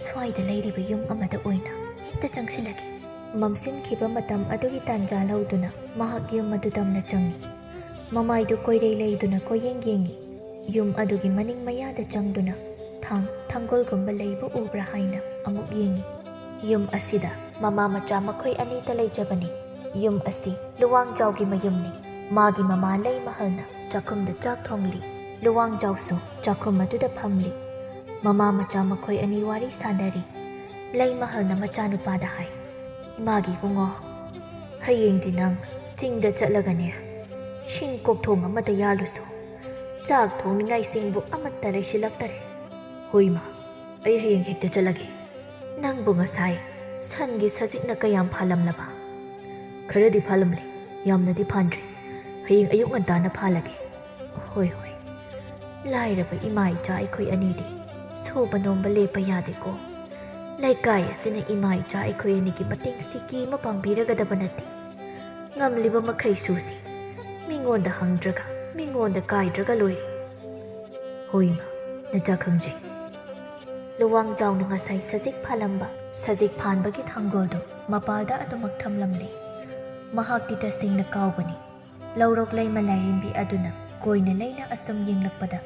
ꯁ꯭ꯋꯥꯏꯗ ꯂꯩꯔꯤꯕ ꯌꯨꯝ ꯑꯃꯗ ꯑꯣꯏꯅ ꯍꯦꯛꯇ ꯆꯪꯁꯤꯜꯂꯒꯦ꯫ ꯃꯝꯁꯤꯟꯈꯤꯕ ꯃꯇꯝ ꯑꯗꯨꯒꯤ ꯇꯥꯟꯖꯥ ꯂꯧꯗꯨꯅ ꯃꯍꯥꯛ ꯌꯨꯝ ꯑꯗꯨ ꯇꯝꯅ ꯆꯪꯏ꯫ ꯃꯃꯥꯏꯗꯨ ꯀꯣꯏꯔꯩ ꯂꯩꯗꯨꯅ ꯀꯣꯏꯌꯦꯡ ꯌꯦꯡꯏ꯫ ꯌꯨꯝ ꯑꯗꯨꯒꯤ ꯃꯅꯤꯡ ꯃꯌꯥꯗ ꯆꯪꯗꯨꯅ ꯊꯥꯡ, ꯊꯥꯡꯒꯣꯜꯒꯨꯝꯕ ꯂꯩꯕ ꯎꯕ꯭ꯔꯥ ꯍꯥꯏꯅ ꯑꯃꯨꯛ ꯌꯦꯡꯏ꯫ ꯌꯨꯝ ꯑꯁꯤꯗ ꯃꯃꯥ ꯃꯆꯥ ꯃꯈꯣꯏ ꯑꯅꯤꯇ ꯂꯩꯖꯕꯅꯤ꯫ ꯌꯨꯝ ꯑꯁꯤ ꯂꯨꯋꯥꯡꯖꯥꯎꯒꯤ ꯃꯌꯨꯝꯅꯤ꯫ ꯃꯥꯒꯤ ꯃꯃꯥ ꯂꯩꯃꯍꯜꯅ ꯆꯥꯛꯈꯨꯝꯗ ꯆꯥꯛ ꯊꯣꯡꯂꯤ꯫ ꯂꯨꯋꯥꯡꯖꯥꯎꯁꯨ ꯆꯥꯛꯈꯨꯝ ꯑꯗꯨꯗ ꯐꯝꯂꯤ꯫ ꯃꯃꯥ ꯃꯆꯥ ꯃꯈꯣꯏ ꯑꯅꯤ ꯋꯥꯔꯤ ꯁꯥꯅꯔꯤ꯫ ꯂꯩꯃꯍꯜꯅ ꯃꯆꯥꯅꯨꯄꯥꯗ ꯍꯥꯏ, "ꯏꯃꯥꯒꯤ ꯏꯕꯨꯡꯉꯣ, ꯍꯌꯦꯡꯗꯤ ꯅꯪ ꯆꯤꯡꯗ ꯆꯠꯂꯒꯅꯦ, ꯁꯤꯡ ꯀꯣꯛꯊꯣꯡ ꯑꯃꯗ ꯌꯥꯜꯂꯨꯁꯨ꯫ ꯆꯥꯛ ꯊꯣꯡꯅꯤꯡꯉꯥꯏ ꯁꯤꯡꯕꯨ ꯑꯃꯠꯇ ꯂꯩꯁꯤꯜꯂꯛꯇꯔꯦ꯫" "ꯍꯣꯏ ꯏꯃꯥ, ꯑꯩ ꯍꯌꯦꯡ ꯍꯦꯛꯇ ꯆꯠꯂꯒꯦ꯫" "ꯅꯪꯕꯨ ꯉꯁꯥꯏ ꯁꯟꯒꯤ ꯁꯖꯤꯛꯅ ꯀꯌꯥꯝ ꯐꯥꯜꯂꯝꯂꯕ?" "ꯈꯔꯗꯤ ꯐꯥꯜꯂꯝꯂꯦ, ꯌꯥꯝꯅꯗꯤ ꯐꯥꯟꯗ꯭ꯔꯤ꯫ ꯍꯌꯦꯡ ꯑꯌꯨꯛ ꯉꯟꯇꯥꯅ ꯐꯥꯜꯂꯒꯦ꯫" "ꯍꯣꯏ, ꯍꯣꯏ꯫ ꯂꯥꯏꯔꯕ ꯏꯃꯥ ꯏꯆꯥ ꯑꯩꯈꯣꯏ ꯑꯅꯤꯗꯤ ꯁꯨꯕ ꯅꯣꯝꯕ ꯂꯦꯞꯄ ꯌꯥꯗꯦꯀꯣ꯫ ꯂꯩꯀꯥꯏ ꯑꯁꯤꯅ ꯏꯃꯥ ꯏꯆꯥ ꯑꯩꯈꯣꯏ ꯑꯅꯤꯒꯤ ꯃꯇꯦꯡ ꯁꯤꯀꯤ ꯑꯃ ꯄꯥꯡꯕꯤꯔꯒꯗꯕ ꯅꯠꯇꯦ꯫ ꯉꯝꯂꯤꯕ ꯃꯈꯩ ꯁꯨꯁꯤ꯫ ꯃꯤꯉꯣꯟꯗ ꯍꯪꯗ꯭ꯔꯒ, ꯃꯤꯉꯣꯟꯗ ꯀꯥꯏꯗ꯭ꯔꯒ ꯂꯣꯏꯔꯦ꯫" "ꯍꯣꯏ ꯏꯃꯥ, ꯅꯆꯥ ꯈꯪꯖꯩ꯫" ꯂꯨꯋꯥꯡꯖꯥꯎꯅ ꯉꯁꯥꯏ ꯁꯖꯤꯛ ꯐꯥꯜꯂꯝꯕ ꯁꯖꯤꯛ ꯐꯥꯟꯕꯒꯤ ꯊꯥꯡꯒꯣꯜꯗꯨ ꯃꯄꯥꯜꯗ ꯑꯗꯨꯃꯛ ꯊꯝꯂꯝꯂꯦ꯫ ꯃꯍꯥꯛꯇꯤ ꯇꯁꯦꯡꯅ ꯀꯥꯎꯕꯅꯤ꯫ ꯂꯧꯔꯣꯛ ꯂꯩꯃ ꯂꯥꯏꯔꯦꯝꯕꯤ ꯑꯗꯨꯅ ꯀꯣꯏꯅ ꯂꯩꯅ ꯑꯁꯨꯝ ꯌꯦꯡꯂꯛꯄꯗ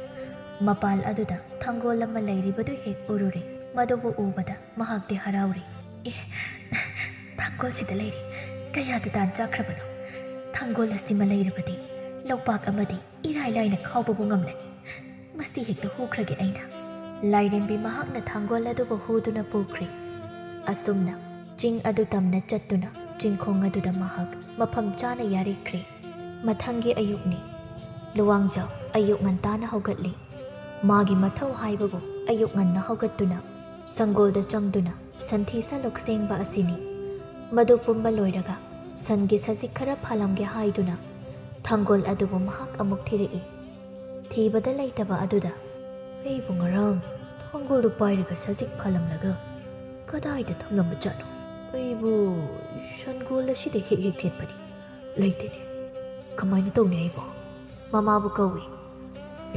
ꯃꯄꯥꯜ ꯑꯗꯨꯗ ꯊꯥꯡꯒꯣꯜ ꯑꯃ ꯂꯩꯔꯤꯕꯗꯨ ꯍꯦꯛ ꯎꯔꯨꯔꯦ꯫ ꯃꯗꯨꯕꯨ ꯎꯕꯗ ꯃꯍꯥꯛꯇꯤ ꯍꯔꯥꯎꯔꯦ꯫ "ꯑꯦ, ꯊꯥꯡꯒꯣꯜꯁꯤꯗ ꯂꯩꯔꯦ꯫ ꯀꯌꯥꯗ ꯇꯥꯟ ꯆꯥꯈ꯭ꯔꯕꯅꯣ? ꯊꯥꯡꯒꯣꯜ ꯑꯁꯤꯃ ꯂꯩꯔꯕꯗꯤ ꯂꯧꯄꯥꯛ ꯑꯃꯗꯤ ꯏꯔꯥꯏ ꯂꯥꯏꯅ ꯈꯥꯎꯕꯕꯨ ꯉꯝꯂꯅꯤ꯫ ꯃꯁꯤ ꯍꯦꯛꯇ ꯍꯨꯈ꯭ꯔꯒꯦ ꯑꯩꯅ꯫" ꯂꯥꯏꯔꯦꯝꯕꯤ ꯃꯍꯥꯛꯅ ꯊꯥꯡꯒꯣꯜ ꯑꯗꯨꯕꯨ ꯍꯨꯗꯨꯅ ꯄꯨꯈ꯭ꯔꯦ꯫ ꯑꯁꯨꯝꯅ ꯆꯤꯡ ꯑꯗꯨ ꯇꯝꯅ ꯆꯠꯇꯨꯅ ꯆꯤꯡꯈꯣꯡ ꯑꯗꯨꯗ ꯃꯍꯥꯛ ꯃꯐꯝ ꯆꯥꯅ ꯌꯥꯔꯦꯈ꯭ꯔꯦ꯫ ꯃꯊꯪꯒꯤ ꯑꯌꯨꯛꯅꯤ꯫ ꯂꯨꯋꯥꯡꯖꯥꯎ ꯑꯌꯨꯛ ꯉꯟꯇꯥꯅ ꯍꯧꯒꯠꯂꯤ꯫ ꯃꯥꯒꯤ ꯃꯊꯧ ꯍꯥꯏꯕꯕꯨ ꯑꯌꯨꯛ ꯉꯟꯅ ꯍꯧꯒꯠꯇꯨꯅ ꯁꯪꯒꯣꯜꯗ ꯆꯪꯗꯨꯅ ꯁꯟꯊꯤ ꯁꯂꯨꯛ ꯁꯦꯡꯕ ꯑꯁꯤꯅꯤ꯫ ꯃꯗꯨ ꯄꯨꯝꯕ ꯂꯣꯏꯔꯒ ꯁꯟꯒꯤ ꯁꯖꯤꯛ ꯈꯔ ꯐꯥꯜꯂꯝꯒꯦ ꯍꯥꯏꯗꯨꯅ ꯊꯥꯡꯒꯣꯜ ꯑꯗꯨꯕꯨ ꯃꯍꯥꯛ ꯑꯃꯨꯛ ꯊꯤꯔꯛꯏ꯫ ꯊꯤꯕꯗ ꯂꯩꯇꯕ ꯑꯗꯨꯗ, "ꯑꯩꯕꯨ ꯉꯔꯥꯡ ꯊꯥꯡꯒꯣꯜꯗꯨ ꯄꯥꯏꯔꯒ ꯁꯖꯤꯛ ꯐꯥꯜꯂꯝꯂꯒ ꯀꯗꯥꯏꯗ ꯊꯝꯂꯝꯕ ꯖꯥꯠꯅꯣ? ꯑꯩꯕꯨ ꯁꯟꯒꯣꯜ ꯑꯁꯤꯗ ꯍꯦꯛ ꯍꯦꯛ ꯊꯦꯠꯄꯅꯤ꯫ "ꯂꯩꯇꯦꯅꯦ, ꯀꯃꯥꯏꯅ ꯇꯧꯅꯤ ꯑꯩꯕꯣ?" ꯃꯃꯥꯕꯨ ꯀꯧꯏ꯫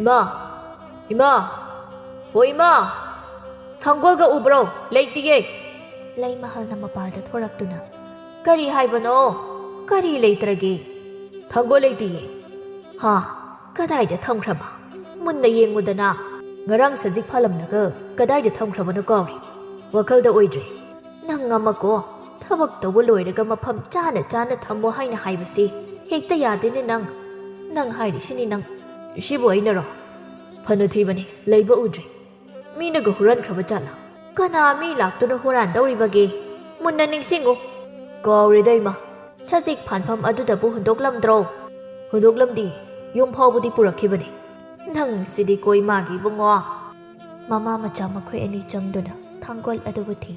"ꯏꯃꯥ! ꯏꯃꯥ! ꯍꯣ ꯏꯃꯥ! ꯊꯥꯡꯒꯣꯜꯒ ꯎꯕ꯭ꯔꯣ? ꯂꯩꯇꯤꯌꯦ!" ꯂꯩꯃꯍꯜꯅ ꯃꯄꯥꯜꯗ ꯊꯣꯔꯛꯇꯨꯅ, "ꯀꯔꯤ ꯍꯥꯏꯕꯅꯣ? ꯀꯔꯤ ꯂꯩꯇ꯭ꯔꯒꯦ?" "ꯊꯥꯡꯒꯣꯜ ꯂꯩꯇꯤꯌꯦ!" "ꯍꯥ? ꯀꯗꯥꯏꯗ ꯊꯝꯈ꯭ꯔꯕ? ꯃꯨꯟꯅ ꯌꯦꯡꯉꯨꯗꯅ꯫ ꯉꯔꯥꯡ ꯁꯖꯤꯛ ꯐꯥꯜꯂꯝꯂꯒ ꯀꯗꯥꯏꯗ ꯊꯝꯈ꯭ꯔꯕꯅꯣ ꯀꯥꯎꯔꯦ꯫ ꯋꯥꯈꯜꯗ ꯑꯣꯏꯗ꯭ꯔꯦ꯫ ꯅꯪ ꯑꯃꯀꯣ, ꯊꯕꯛ ꯇꯧꯕ ꯂꯣꯏꯔꯒ ꯃꯐꯝ ꯆꯥꯅ ꯆꯥꯅ ꯊꯝꯃꯣ ꯍꯥꯏꯅ ꯍꯥꯏꯕꯁꯤ ꯍꯦꯛꯇ ꯌꯥꯗꯦꯅꯦ ꯅꯪ꯫ ꯅꯪ ꯍꯥꯏꯔꯤꯁꯤꯅꯤ ꯅꯪ꯫ ꯁꯤꯕꯨ ꯑꯩꯅꯔꯣ? ꯐꯅ ꯊꯤꯕꯅꯤ, ꯂꯩꯕ ꯎꯗ꯭ꯔꯦ꯫ ꯃꯤꯅꯒ ꯍꯨꯔꯥꯟꯈ꯭ꯔꯕ ꯖꯥꯠꯂꯥ? ꯀꯅꯥ ꯃꯤ ꯂꯥꯛꯇꯨꯅ ꯍꯨꯔꯥꯟꯗꯧꯔꯤꯕꯒꯦ? ꯃꯨꯟꯅ ꯅꯤꯡꯁꯤꯡꯉꯨ꯫" "ꯀꯥꯎꯔꯦꯗ ꯏꯃꯥ꯫ ꯁꯖꯤꯛ ꯐꯥꯟꯐꯝ ꯑꯗꯨꯗꯕꯨ ꯍꯨꯟꯗꯣꯛꯂꯝꯗ꯭ꯔꯣ?" "ꯍꯨꯟꯗꯣꯛꯂꯝꯗꯤ, ꯌꯨꯝ ꯐꯥꯎꯕꯗꯤ ꯄꯨꯔꯛꯈꯤꯕꯅꯤ꯫" "ꯅꯪ ꯁꯤꯗꯤ ꯀꯣꯏ ꯃꯥꯒꯤ ꯏꯕꯨꯡꯉꯣ!" ꯃꯃꯥ ꯃꯆꯥ ꯃꯈꯣꯏ ꯑꯅꯤ ꯆꯪꯗꯨꯅ ꯊꯥꯡꯒꯣꯜ ꯑꯗꯨꯕꯨ ꯊꯤ꯫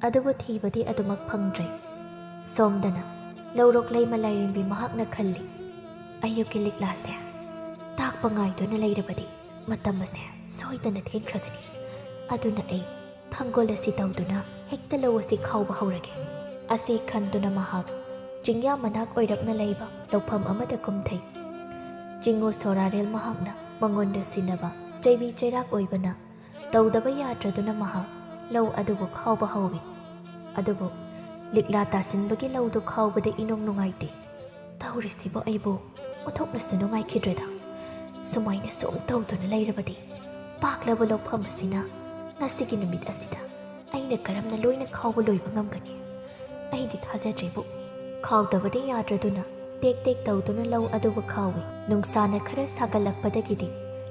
ꯑꯗꯨꯕꯨ ꯊꯤꯕꯗꯤ ꯑꯗꯨꯃꯛ ꯐꯪꯗ꯭ꯔꯦ꯫ ꯁꯣꯝꯗꯅ ꯂꯧꯔꯣꯛ ꯂꯩꯃ ꯂꯥꯏꯔꯦꯝꯕꯤ ꯃꯍꯥꯛꯅ ꯈꯜꯂꯤ, "ꯑꯌꯨꯛꯀꯤ ꯂꯤꯛꯂꯥꯁꯦ ꯇꯥꯛꯄ ꯉꯥꯏꯗꯨꯅ ꯂꯩꯔꯕꯗꯤ ꯃꯇꯝ ꯑꯁꯦ ꯁꯣꯏꯗꯅ ꯊꯦꯡꯈ꯭ꯔꯒꯅꯤ꯫ ꯑꯗꯨꯅ ꯑꯩ ꯊꯥꯡꯒꯣꯜ ꯑꯁꯤ ꯇꯧꯗꯨꯅ ꯍꯦꯛꯇ ꯂꯧ ꯑꯁꯤ ꯈꯥꯎꯕ ꯍꯧꯔꯒꯦ꯫" ꯑꯁꯤ ꯈꯟꯗꯨꯅ ꯃꯍꯥꯛ ꯆꯤꯡꯌꯥ ꯃꯅꯥꯛ ꯑꯣꯏꯔꯞꯅ ꯂꯩꯕ ꯂꯧꯐꯝ ꯑꯃꯗ ꯀꯨꯝꯊꯩ꯫ ꯆꯤꯡꯉꯨ ꯁꯣꯔꯥꯔꯦꯜ ꯃꯍꯥꯛꯅ ꯃꯉꯣꯟꯗ ꯁꯤꯟꯅꯕ ꯆꯩꯕꯤ ꯆꯩꯔꯥꯛ ꯑꯣꯏꯕꯅ ꯇꯧꯗꯕ ꯌꯥꯗ꯭ꯔꯗꯨꯅ ꯃꯍꯥꯛ ꯂꯧ ꯑꯗꯨꯕꯨ ꯈꯥꯎꯕ ꯍꯧꯏ꯫ ꯑꯗꯨꯕꯨ ꯂꯤꯛꯂꯥ ꯇꯥꯁꯤꯟꯕꯒꯤ ꯂꯧꯗꯨ ꯈꯥꯎꯕꯗ ꯏꯅꯨꯡ ꯅꯨꯡꯉꯥꯏꯇꯦ꯫ "ꯇꯧꯔꯤꯁꯤꯕꯨ ꯑꯩꯕꯨ ꯑꯣꯟꯊꯣꯛꯅꯁꯨ ꯅꯨꯡꯉꯥꯏꯈꯤꯗ꯭ꯔꯦꯗ꯫ ꯁꯨꯃꯥꯏꯅ ꯁꯨꯝ ꯇꯧꯗꯨꯅ ꯂꯩꯔꯕꯗꯤ ꯄꯥꯛꯂꯕ ꯂꯧꯐꯝ ꯑꯁꯤꯅ ꯉꯁꯤꯒꯤ ꯅꯨꯃꯤꯠ ꯑꯁꯤꯗ ꯑꯩꯅ ꯀꯔꯝꯅ ꯂꯣꯏꯅ ꯈꯥꯎꯕ ꯂꯣꯏꯕ ꯉꯝꯒꯅꯤ? ꯑꯩꯗꯤ ꯊꯥꯖꯗ꯭ꯔꯦꯕꯨ꯫" ꯈꯥꯎꯗꯕꯗꯤ ꯌꯥꯗ꯭ꯔꯗꯨꯅ ꯇꯦꯛ ꯇꯦꯛ ꯇꯧꯗꯨꯅ ꯂꯧ ꯑꯗꯨꯕꯨ ꯈꯥꯎꯏ꯫ ꯅꯨꯡꯁꯥꯅ ꯈꯔ ꯁꯥꯒꯠꯂꯛꯄꯗꯒꯤꯗꯤ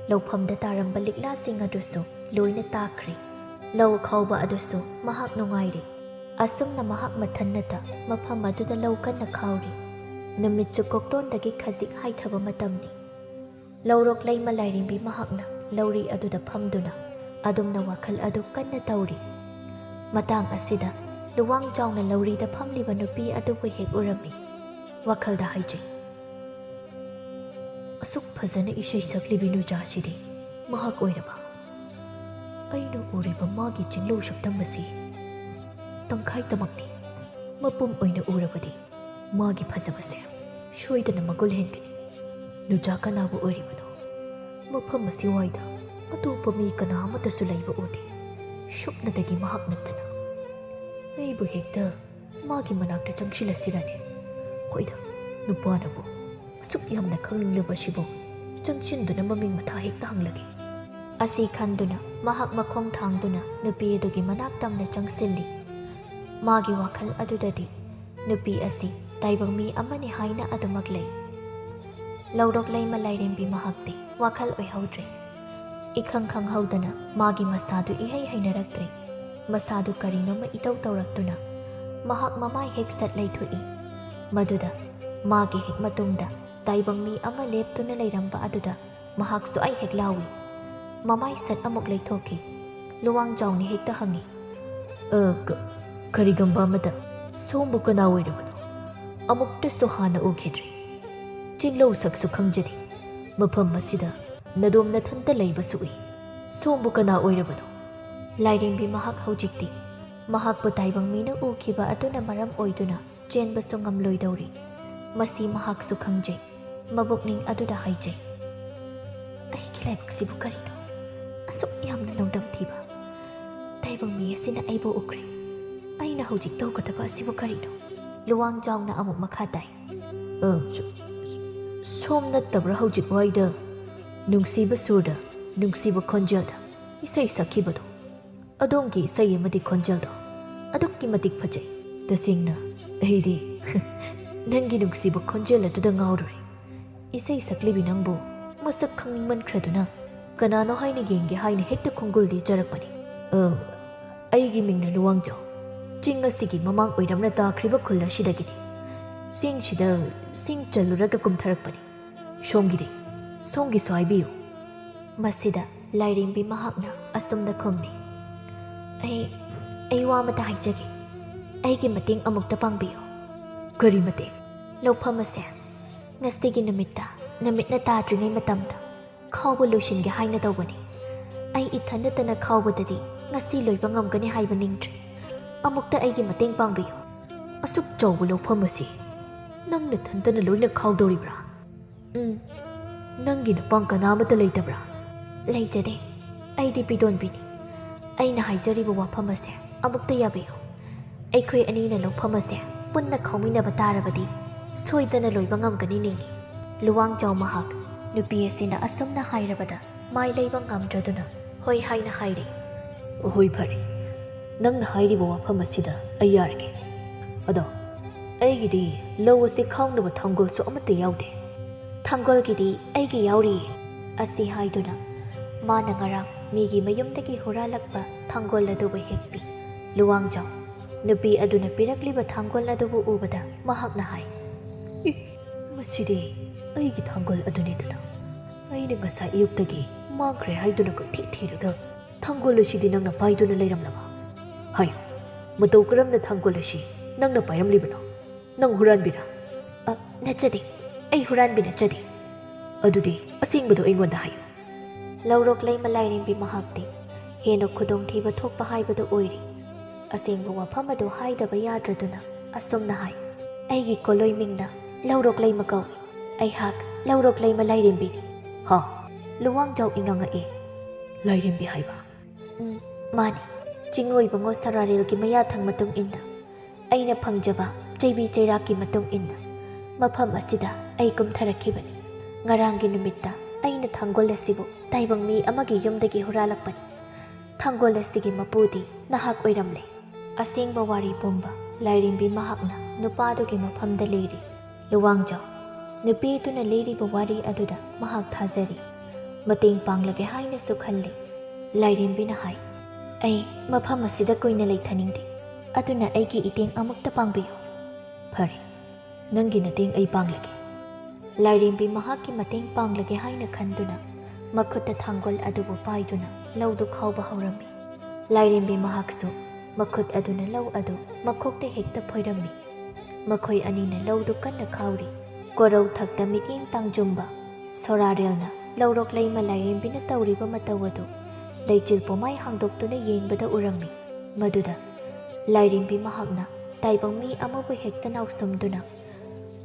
ꯂꯧꯐꯝꯗ ꯇꯥꯔꯝꯕ ꯂꯤꯛꯂꯥꯁꯤꯡ ꯑꯗꯨꯁꯨ ꯂꯣꯏꯅ ꯇꯥꯈ꯭ꯔꯦ꯫ ꯂꯧ ꯈꯥꯎꯕ ꯑꯗꯨꯁꯨ ꯃꯍꯥꯛ ꯅꯨꯡꯉꯥꯏꯔꯦ꯫ ꯑꯁꯨꯝꯅ ꯃꯍꯥꯛ ꯃꯊꯟꯅꯇ ꯃꯐꯝ ꯑꯗꯨꯗ ꯂꯧ ꯀꯟꯅ ꯈꯥꯎꯔꯤ꯫ ꯅꯨꯃꯤꯠꯁꯨ ꯀꯣꯛꯇꯣꯟꯗꯒꯤ ꯈꯖꯤꯛ ꯍꯥꯏꯊꯕ ꯃꯇꯝꯅꯤ꯫ ꯂꯧꯔꯣꯛ ꯂꯩꯃ ꯂꯥꯏꯔꯦꯝꯕꯤ ꯃꯍꯥꯛꯅ ꯂꯧꯔꯤ ꯑꯗꯨꯗ ꯐꯝꯗꯨꯅ ꯑꯗꯨꯝꯅ ꯋꯥꯈꯜ ꯑꯗꯨ ꯀꯟꯅ ꯇꯧꯔꯤ꯫ ꯃꯇꯥꯡ ꯑꯁꯤꯗ ꯂꯨꯋꯥꯡ ꯆꯥꯎꯅ ꯂꯧꯔꯤꯗ ꯐꯝꯂꯤꯕ ꯅꯨꯄꯤ ꯑꯗꯨꯕꯨ ꯍꯦꯛ ꯎꯔꯝꯃꯤ꯫ ꯋꯥꯈꯜꯗ ꯍꯥꯏꯖꯩ, "ꯑꯁꯨꯛ ꯐꯖꯅ ꯏꯁꯩ ꯁꯛꯂꯤꯕꯤ ꯅꯨꯆꯥꯁꯤꯗꯤ ꯃꯍꯥꯛ ꯑꯣꯏꯔꯕ? ꯑꯩꯅ ꯎꯔꯤꯕ ꯃꯥꯒꯤ ꯆꯤꯡꯂꯧ ꯁꯛꯇꯝ ꯑꯁꯤ ꯇꯪꯈꯥꯏꯇꯃꯛꯅꯤ꯫ ꯃꯄꯨꯝ ꯑꯣꯏꯅ ꯎꯔꯕꯗꯤ ꯃꯥꯒꯤ ꯐꯖꯕꯁꯦ ꯁꯣꯏꯗꯅ ꯃꯒꯨꯜ ꯍꯦꯟꯒꯅꯤ꯫ ꯅꯨꯖꯥ ꯀꯅꯥꯕꯨ ꯑꯣꯏꯔꯤꯕꯅꯣ? ꯃꯐꯝ ꯑꯁꯤꯋꯥꯏꯗ ꯑꯇꯣꯞꯄ ꯃꯤ ꯀꯅꯥ ꯑꯃꯠꯇꯁꯨ ꯂꯩꯕ ꯎꯗꯦ, ꯁꯨꯞꯅꯇꯒꯤ ꯃꯍꯥꯛ ꯅꯠꯇꯅ꯫ ꯑꯩꯕꯨ ꯍꯦꯛꯇ ꯃꯥꯒꯤ ꯃꯅꯥꯛꯇ ꯆꯪꯁꯤꯜꯂꯁꯤꯔꯅꯦ? ꯍꯣꯏꯗ, ꯅꯨꯄꯥꯅꯕꯨ ꯑꯁꯨꯛ ꯌꯥꯝꯅ ꯈꯪꯅꯤꯡꯂꯕ ꯑꯁꯤꯕꯨ ꯆꯪꯁꯤꯟꯗꯨꯅ ꯃꯃꯤꯡ ꯃꯊꯥ ꯍꯦꯛꯇ ꯍꯪꯂꯒꯦ꯫ ꯑꯁꯤ ꯈꯟꯗꯨꯅ ꯃꯍꯥꯛ ꯃꯈꯣꯡ ꯊꯥꯡꯗꯨꯅ ꯅꯨꯄꯤ ꯑꯗꯨꯒꯤ ꯃꯅꯥꯛ ꯇꯝꯅ ꯆꯪꯁꯤꯜꯂꯤ꯫ ꯃꯥꯒꯤ ꯋꯥꯈꯜ ꯑꯗꯨꯗꯗꯤ ꯅꯨꯄꯤ ꯑꯁꯤ ꯇꯥꯏꯕꯪ ꯃꯤ ꯑꯃꯅꯤ ꯍꯥꯏꯅ ꯑꯗꯨꯃꯛ ꯂꯩ꯫ ꯂꯧꯔꯣꯛ ꯂꯩꯃ ꯂꯥꯏꯔꯦꯝꯕꯤ ꯃꯍꯥꯛꯇꯤ ꯋꯥꯈꯜ ꯑꯣꯏꯍꯧꯗ꯭ꯔꯦ꯫ ꯏꯈꯪ ꯈꯪꯍꯧꯗꯅ ꯃꯥꯒꯤ ꯃꯁꯥꯗꯨ ꯏꯍꯩ ꯍꯩꯅꯔꯛꯇ꯭ꯔꯦ꯫ ꯃꯁꯥꯗꯨ ꯀꯔꯤꯅꯣꯃ ꯏꯇꯧ ꯇꯧꯔꯛꯇꯨꯅ ꯃꯍꯥꯛ ꯃꯃꯥꯏ ꯍꯦꯛ ꯁꯠ ꯂꯩꯊꯣꯛꯏ꯫ ꯃꯗꯨꯗ ꯃꯥꯒꯤ ꯍꯦꯛ ꯃꯇꯨꯡꯗ ꯇꯥꯏꯕꯪ ꯃꯤ ꯑꯃ ꯂꯦꯞꯇꯨꯅ ꯂꯩꯔꯝꯕ ꯑꯗꯨꯗ ꯃꯍꯥꯛꯁꯨ ꯑꯩ ꯍꯦꯛ ꯂꯥꯎꯏ꯫ ꯃꯃꯥꯏ ꯁꯠ ꯑꯃꯨꯛ ꯂꯩꯊꯣꯛꯈꯤ꯫ ꯂꯨꯋꯥꯡ ꯆꯥꯎꯅ ꯍꯦꯛꯇ ꯍꯪꯉꯤ, "ꯑ, ꯀ-, ꯀꯔꯤꯒꯨꯝꯕ ꯑꯃꯗ ꯁꯣꯝꯕꯨ ꯀꯅꯥ ꯑꯣꯏꯔꯕꯅꯣ? ꯑꯃꯨꯛꯇꯁꯨ ꯍꯥꯟꯅ ꯎꯈꯤꯗ꯭ꯔꯤ꯫ ꯆꯤꯡꯂꯧ ꯁꯛꯁꯨ ꯈꯪꯖꯗꯦ꯫ ꯃꯐꯝ ꯑꯁꯤꯗ ꯅꯗꯣꯝ ꯅꯊꯟꯇ ꯂꯩꯕꯁꯨ ꯎꯏ꯫ ꯁꯣꯝꯕꯨ ꯀꯅꯥ ꯑꯣꯏꯔꯕꯅꯣ?" ꯂꯥꯏꯔꯦꯝꯕꯤ ꯃꯍꯥꯛ ꯍꯧꯖꯤꯛꯇꯤ ꯃꯍꯥꯛꯄꯨ ꯇꯥꯏꯕꯪ ꯃꯤꯅ ꯎꯈꯤꯕ ꯑꯗꯨꯅ ꯃꯔꯝ ꯑꯣꯏꯗꯨꯅ ꯆꯦꯟꯕꯁꯨ ꯉꯝꯂꯣꯏꯗꯧꯔꯤ꯫ ꯃꯁꯤ ꯃꯍꯥꯛꯁꯨ ꯈꯪꯖꯩ꯫ ꯃꯕꯨꯛꯅꯤꯡ ꯑꯗꯨꯗ ꯍꯥꯏꯖꯩ, "ꯑꯩꯒꯤ ꯂꯥꯏꯕꯛꯁꯤꯕꯨ ꯀꯔꯤꯅꯣ? ꯑꯁꯨꯛ ꯌꯥꯝꯅ ꯅꯣꯡꯗꯝ ꯊꯤꯕ ꯇꯥꯏꯕꯪ ꯃꯤ ꯑꯁꯤꯅ ꯑꯩꯕꯨ ꯎꯈ꯭ꯔꯦ꯫ ꯑꯩꯅ ꯍꯧꯖꯤꯛ ꯇꯧꯒꯗꯕ ꯑꯁꯤꯕꯨ ꯀꯔꯤꯅꯣ?" ꯂꯨꯋꯥꯡ ꯆꯥꯎꯅ ꯑꯃꯨꯛ ꯃꯈꯥ ꯇꯥꯏ, "ꯑ, ꯁꯣ-, ꯁꯣꯝ ꯅꯠꯇꯕ꯭ꯔꯥ ꯍꯧꯖꯤꯛ ꯋꯥꯏꯗ ꯅꯨꯡꯁꯤꯕ ꯁꯨꯔꯗ, ꯅꯨꯡꯁꯤꯕ ꯈꯣꯟꯖꯦꯜꯗ ꯏꯁꯩ ꯁꯛꯈꯤꯕꯗꯣ? ꯑꯗꯣꯝꯒꯤ ꯏꯁꯩ ꯑꯃꯗꯤ ꯈꯣꯟꯖꯦꯜꯗꯣ ꯑꯗꯨꯛꯀꯤ ꯃꯇꯤꯛ ꯐꯖꯩ꯫ ꯇꯁꯦꯡꯅ ꯑꯩꯗꯤ ꯅꯪꯒꯤ ꯅꯨꯡꯁꯤꯕ ꯈꯣꯟꯖꯦꯜ ꯑꯗꯨꯗ ꯉꯥꯎꯔꯨꯔꯦ꯫ ꯏꯁꯩ ꯁꯛꯂꯤꯕꯤ ꯅꯪꯕꯨ ꯃꯁꯛ ꯈꯪꯅꯤꯡꯃꯟꯈ꯭ꯔꯗꯨꯅ ꯀꯅꯥꯅꯣ ꯍꯥꯏꯅ ꯌꯦꯡꯒꯦ ꯍꯥꯏꯅ ꯍꯦꯛꯇ ꯈꯣꯡꯒꯨꯜꯗꯤ ꯆꯔꯛꯄꯅꯤ꯫ ꯑ, ꯑꯩꯒꯤ ꯃꯤꯡꯅ ꯂꯨꯋꯥꯡꯖꯥꯎ꯫ ꯆꯤꯡ ꯑꯁꯤꯒꯤ ꯃꯃꯥꯡ ꯑꯣꯏꯔꯝꯅ ꯇꯥꯈ꯭ꯔꯤꯕ ꯈꯨꯜ ꯑꯁꯤꯗꯒꯤꯅꯤ꯫ ꯆꯤꯡꯁꯤꯗ ꯁꯤꯡ ꯆꯜꯂꯨꯔꯒ ꯀꯨꯝꯊꯔꯛꯄꯅꯤ꯫ ꯁꯣꯝꯒꯤꯗꯤ, ꯁꯣꯝꯒꯤꯁꯨ ꯍꯥꯏꯕꯤꯌꯨ꯫" ꯃꯁꯤꯗ ꯂꯥꯏꯔꯦꯝꯕꯤ ꯃꯍꯥꯛꯅ ꯑꯁꯨꯝꯅ ꯈꯨꯝꯃꯤ, "ꯑꯩ, ꯑꯩ ꯋꯥ ꯑꯃꯇ ꯍꯥꯏꯖꯒꯦ꯫ ꯑꯩꯒꯤ ꯃꯇꯦꯡ ꯑꯃꯨꯛꯇ ꯄꯥꯡꯕꯤꯌꯨ꯫" "ꯀꯔꯤ ꯃꯇꯦꯡ?" "ꯂꯧꯐꯝ ꯑꯁꯦ ꯉꯁꯤꯒꯤ ꯅꯨꯃꯤꯠꯇ, ꯅꯨꯃꯤꯠꯅ ꯇꯥꯗ꯭ꯔꯤꯉꯩ ꯃꯇꯝꯗ ꯈꯥꯎꯕ ꯂꯣꯏꯁꯤꯟꯒꯦ ꯍꯥꯏꯅ ꯇꯧꯕꯅꯤ꯫ ꯑꯩ ꯏꯊꯟ ꯅꯠꯇꯅ ꯈꯥꯎꯕꯗꯗꯤ ꯉꯁꯤ ꯂꯣꯏꯕ ꯉꯝꯒꯅꯤ ꯍꯥꯏꯕ ꯅꯤꯡꯗ꯭ꯔꯦ꯫ ꯑꯃꯨꯛꯇ ꯑꯩꯒꯤ ꯃꯇꯦꯡ ꯄꯥꯡꯕꯤꯌꯨ꯫" "ꯑꯁꯨꯛ ꯆꯥꯎꯕ ꯂꯧꯐꯝ ꯑꯁꯤ ꯅꯪ ꯅꯊꯟꯇꯅ ꯂꯣꯏꯅ ꯈꯥꯎꯗꯧꯔꯤꯕ꯭ꯔꯥ? ꯎꯝ꯫ ꯅꯪꯒꯤ ꯅꯨꯄꯥꯡ ꯀꯅꯥ ꯑꯃꯠꯇ ꯂꯩꯇꯕ꯭ꯔꯥ? ꯂꯩꯖꯗꯦ꯫ ꯑꯩꯗꯤ ꯄꯤꯗꯣꯟꯕꯤꯅꯤ꯫ ꯑꯩꯅ ꯍꯥꯏꯖꯔꯤꯕ ꯋꯥꯐꯝ ꯑꯁꯦ ꯑꯃꯨꯛꯇ ꯌꯥꯕꯤꯌꯨ꯫ ꯑꯩꯈꯣꯏ ꯑꯅꯤꯅ ꯂꯧꯐꯝ ꯑꯁꯦ ꯄꯨꯟꯅ ꯈꯥꯎꯃꯤꯟꯅꯕ ꯇꯥꯔꯕꯗꯤ ꯁꯣꯏꯗꯅ ꯂꯣꯏꯕ ꯉꯝꯒꯅꯤ ꯅꯤꯡꯏ꯫ ꯂꯨꯋꯥꯡꯖꯥꯎ ꯃꯍꯥꯛ ꯅꯨꯄꯤ ꯑꯁꯤꯅ ꯑꯁꯨꯝꯅ ꯍꯥꯏꯔꯕꯗ ꯃꯥꯏ ꯂꯩꯕ ꯉꯝꯗ꯭ꯔꯗꯨꯅ ꯍꯣꯏ ꯍꯥꯏꯅ ꯍꯥꯏꯔꯦ꯫ ꯍꯣꯏ ꯐꯔꯦ, ꯅꯪꯅ ꯍꯥꯏꯔꯤꯕ ꯋꯥꯐꯝ ꯑꯁꯤꯗ ꯑꯩ ꯌꯥꯔꯒꯦ꯫ ꯑꯗꯣ ꯑꯩꯒꯤꯗꯤ ꯂꯧ ꯑꯁꯤ ꯈꯥꯎꯅꯕ ꯊꯥꯡꯒꯣꯜꯁꯨ ꯑꯃꯠꯇ ꯌꯥꯎꯗꯦ꯫ ꯊꯥꯡꯒꯣꯜꯒꯤꯗꯤ ꯑꯩꯒꯤ ꯌꯥꯎꯔꯤꯌꯦ꯫ ꯑꯁꯤ ꯍꯥꯏꯗꯨꯅ ꯃꯥꯅ ꯉꯔꯥꯡ ꯃꯤꯒꯤ ꯃꯌꯨꯝꯗꯒꯤ ꯍꯨꯔꯥꯜꯂꯛꯄ ꯊꯥꯡꯒꯣꯜ ꯑꯗꯨꯕꯨ ꯍꯦꯛꯄꯤ꯫ ꯂꯨꯋꯥꯡꯖꯥꯎ ꯅꯨꯄꯤ ꯑꯗꯨꯅ ꯄꯤꯔꯛꯂꯤꯕ ꯊꯥꯡꯒꯣꯜ ꯑꯗꯨꯕꯨ ꯎꯕꯗ ꯃꯍꯥꯛꯅ ꯍꯥꯏ, "ꯏ, ꯃꯁꯤꯗꯤ ꯑꯩꯒꯤ ꯊꯥꯡꯒꯣꯜ ꯑꯗꯨꯅꯤꯗꯅ꯫ ꯑꯩꯅ ꯉꯁꯥꯏ ꯑꯌꯨꯛꯇꯒꯤ ꯃꯥꯡꯈ꯭ꯔꯦ ꯍꯥꯏꯗꯨꯅ ꯀꯣꯏꯊꯤ ꯊꯤꯔꯒ ꯊꯥꯡꯒꯣꯜ ꯑꯁꯤꯗꯤ ꯅꯪꯅ ꯄꯥꯏꯗꯨꯅ ꯂꯩꯔꯝꯂꯕ? ꯍꯥꯏꯌꯨ, ꯃꯇꯧ ꯀꯔꯝꯅ ꯊꯥꯡꯒꯣꯜ ꯑꯁꯤ ꯅꯪꯅ ꯄꯥꯏꯔꯝꯂꯤꯕꯅꯣ? ꯅꯪ ꯍꯨꯔꯥꯟꯕꯤꯔꯥ?" "ꯑ, ꯅꯠꯆꯗꯦ꯫ ꯑꯩ ꯍꯨꯔꯥꯟꯕꯤ ꯅꯠꯆꯗꯦ꯫" "ꯑꯗꯨꯗꯤ ꯑꯁꯦꯡꯕꯗꯨ ꯑꯩꯉꯣꯟꯗ ꯍꯥꯏꯌꯨ꯫" ꯂꯧꯔꯣꯛ ꯂꯩꯃ ꯂꯥꯏꯔꯦꯝꯕꯤ ꯃꯍꯥꯛꯇꯤ ꯍꯦꯟꯅ ꯈꯨꯗꯣꯡꯊꯤꯕ ꯊꯣꯛꯄ ꯍꯥꯏꯕꯗꯨ ꯑꯣꯏꯔꯦ꯫ ꯑꯁꯦꯡꯕ ꯋꯥꯐꯝ ꯑꯗꯨ ꯍꯥꯏꯗꯕ ꯌꯥꯗ꯭ꯔꯗꯨꯅ ꯑꯁꯨꯝꯅ ꯍꯥꯏ, "ꯑꯩꯒꯤ ꯀꯣꯂꯣꯏ ꯃꯤꯡꯅ ꯂꯧꯔꯣꯛ ꯂꯩꯃ ꯀꯧꯏ꯫ ꯑꯩꯍꯥꯛ ꯂꯧꯔꯣꯛ ꯂꯩꯃ ꯂꯥꯏꯔꯦꯝꯕꯤꯅꯤ꯫" "ꯍꯥ?" ꯂꯨꯋꯥꯡꯖꯥꯎ ꯏꯉꯥꯡꯉꯛꯏ꯫ "ꯂꯥꯏꯔꯦꯝꯕꯤ ꯍꯥꯏꯕ?" "ꯎꯝ, ꯃꯥꯅꯤ꯫ ꯆꯤꯡꯑꯣꯏꯕꯉꯣ ꯁꯔꯥꯔꯦꯜꯒꯤ ꯃꯌꯥꯊꯪ ꯃꯇꯨꯡ ꯏꯟꯅ ꯑꯩꯅ ꯐꯪꯖꯕ ꯆꯩꯕꯤ ꯆꯩꯔꯥꯛꯀꯤ ꯃꯇꯨꯡ ꯏꯟꯅ ꯃꯐꯝ ꯑꯁꯤꯗ ꯑꯩ ꯀꯨꯝꯊꯔꯛꯈꯤꯕꯅꯤ꯫ ꯉꯔꯥꯡꯒꯤ ꯅꯨꯃꯤꯠꯇ ꯑꯩꯅ ꯊꯥꯡꯒꯣꯜ ꯑꯁꯤꯕꯨ ꯇꯥꯏꯕꯪ ꯃꯤ ꯑꯃꯒꯤ ꯌꯨꯝꯗꯒꯤ ꯍꯨꯔꯥꯜꯂꯛꯄꯅꯤ꯫ ꯊꯥꯡꯒꯣꯜ ꯑꯁꯤꯒꯤ ꯃꯄꯨꯗꯤ ꯅꯍꯥꯛ ꯑꯣꯏꯔꯝꯂꯦ꯫" ꯑꯁꯦꯡꯕ ꯋꯥꯔꯤ ꯄꯨꯝꯕ ꯂꯥꯏꯔꯦꯝꯕꯤ ꯃꯍꯥꯛꯅ ꯅꯨꯄꯥꯗꯨꯒꯤ ꯃꯐꯝꯗ ꯂꯤꯔꯤ꯫ ꯂꯨꯋꯥꯡꯖꯥꯎ ꯅꯨꯄꯤꯗꯨꯅ ꯂꯤꯔꯤꯕ ꯋꯥꯔꯤ ꯑꯗꯨꯗ ꯃꯍꯥꯛ ꯊꯥꯖꯔꯤ꯫ ꯃꯇꯦꯡ ꯄꯥꯡꯂꯒꯦ ꯍꯥꯏꯅꯁꯨ ꯈꯜꯂꯤ꯫ ꯂꯥꯏꯔꯦꯝꯕꯤꯅ ꯍꯥꯏ, "ꯑꯩ ꯃꯐꯝ ꯑꯁꯤꯗ ꯀꯨꯏꯅ ꯂꯩꯊꯅꯤꯡꯗꯦ, ꯑꯗꯨꯅ ꯑꯩꯒꯤ ꯏꯇꯦꯡ ꯑꯃꯨꯛꯇ ꯄꯥꯡꯕꯤꯌꯨ꯫" "ꯐꯔꯦ, ꯅꯪꯒꯤ ꯅꯇꯦꯡ ꯑꯩ ꯄꯥꯡꯂꯒꯦ꯫" ꯂꯥꯏꯔꯦꯝꯕꯤ ꯃꯍꯥꯛꯀꯤ ꯃꯇꯦꯡ ꯄꯥꯡꯂꯒꯦ ꯍꯥꯏꯅ ꯈꯟꯗꯨꯅ ꯃꯈꯨꯠꯇ ꯊꯥꯡꯒꯣꯜ ꯑꯗꯨꯕꯨ ꯄꯥꯏꯗꯨꯅ ꯂꯧꯗꯨ ꯈꯥꯎꯕ ꯍꯧꯔꯝꯃꯤ꯫ ꯂꯥꯏꯔꯦꯝꯕꯤ ꯃꯍꯥꯛꯁꯨ ꯃꯈꯨꯠ ꯑꯗꯨꯅ ꯂꯧ ꯑꯗꯨ ꯃꯈꯣꯛꯇ ꯍꯦꯛꯇ ꯐꯣꯏꯔꯝꯃꯤ꯫ ꯃꯈꯣꯏ ꯑꯅꯤꯅ ꯂꯧꯗꯨ ꯀꯟꯅ ꯈꯥꯎꯔꯤ꯫ ꯀꯣꯔꯧ ꯊꯛꯇ ꯃꯤꯠꯌꯦꯡ ꯇꯥꯡꯖꯨꯝꯕ ꯁꯣꯔꯥꯔꯦꯜꯅ ꯂꯧꯔꯣꯛ ꯂꯩꯃ ꯂꯥꯏꯔꯦꯝꯕꯤꯅ ꯇꯧꯔꯤꯕ ꯃꯇꯧ ꯑꯗꯨ ꯂꯩꯆꯤꯜ ꯄꯣꯃꯥꯏ ꯍꯥꯡꯗꯣꯛꯇꯨꯅ ꯌꯦꯡꯕꯗ ꯎꯔꯝꯃꯤ꯫ ꯃꯗꯨꯗ ꯂꯥꯏꯔꯦꯝꯕꯤ ꯃꯍꯥꯛꯅ ꯇꯥꯏꯕꯪ ꯃꯤ ꯑꯃꯕꯨ ꯍꯦꯛꯇ ꯅꯥꯎꯁꯨꯝꯗꯨꯅ,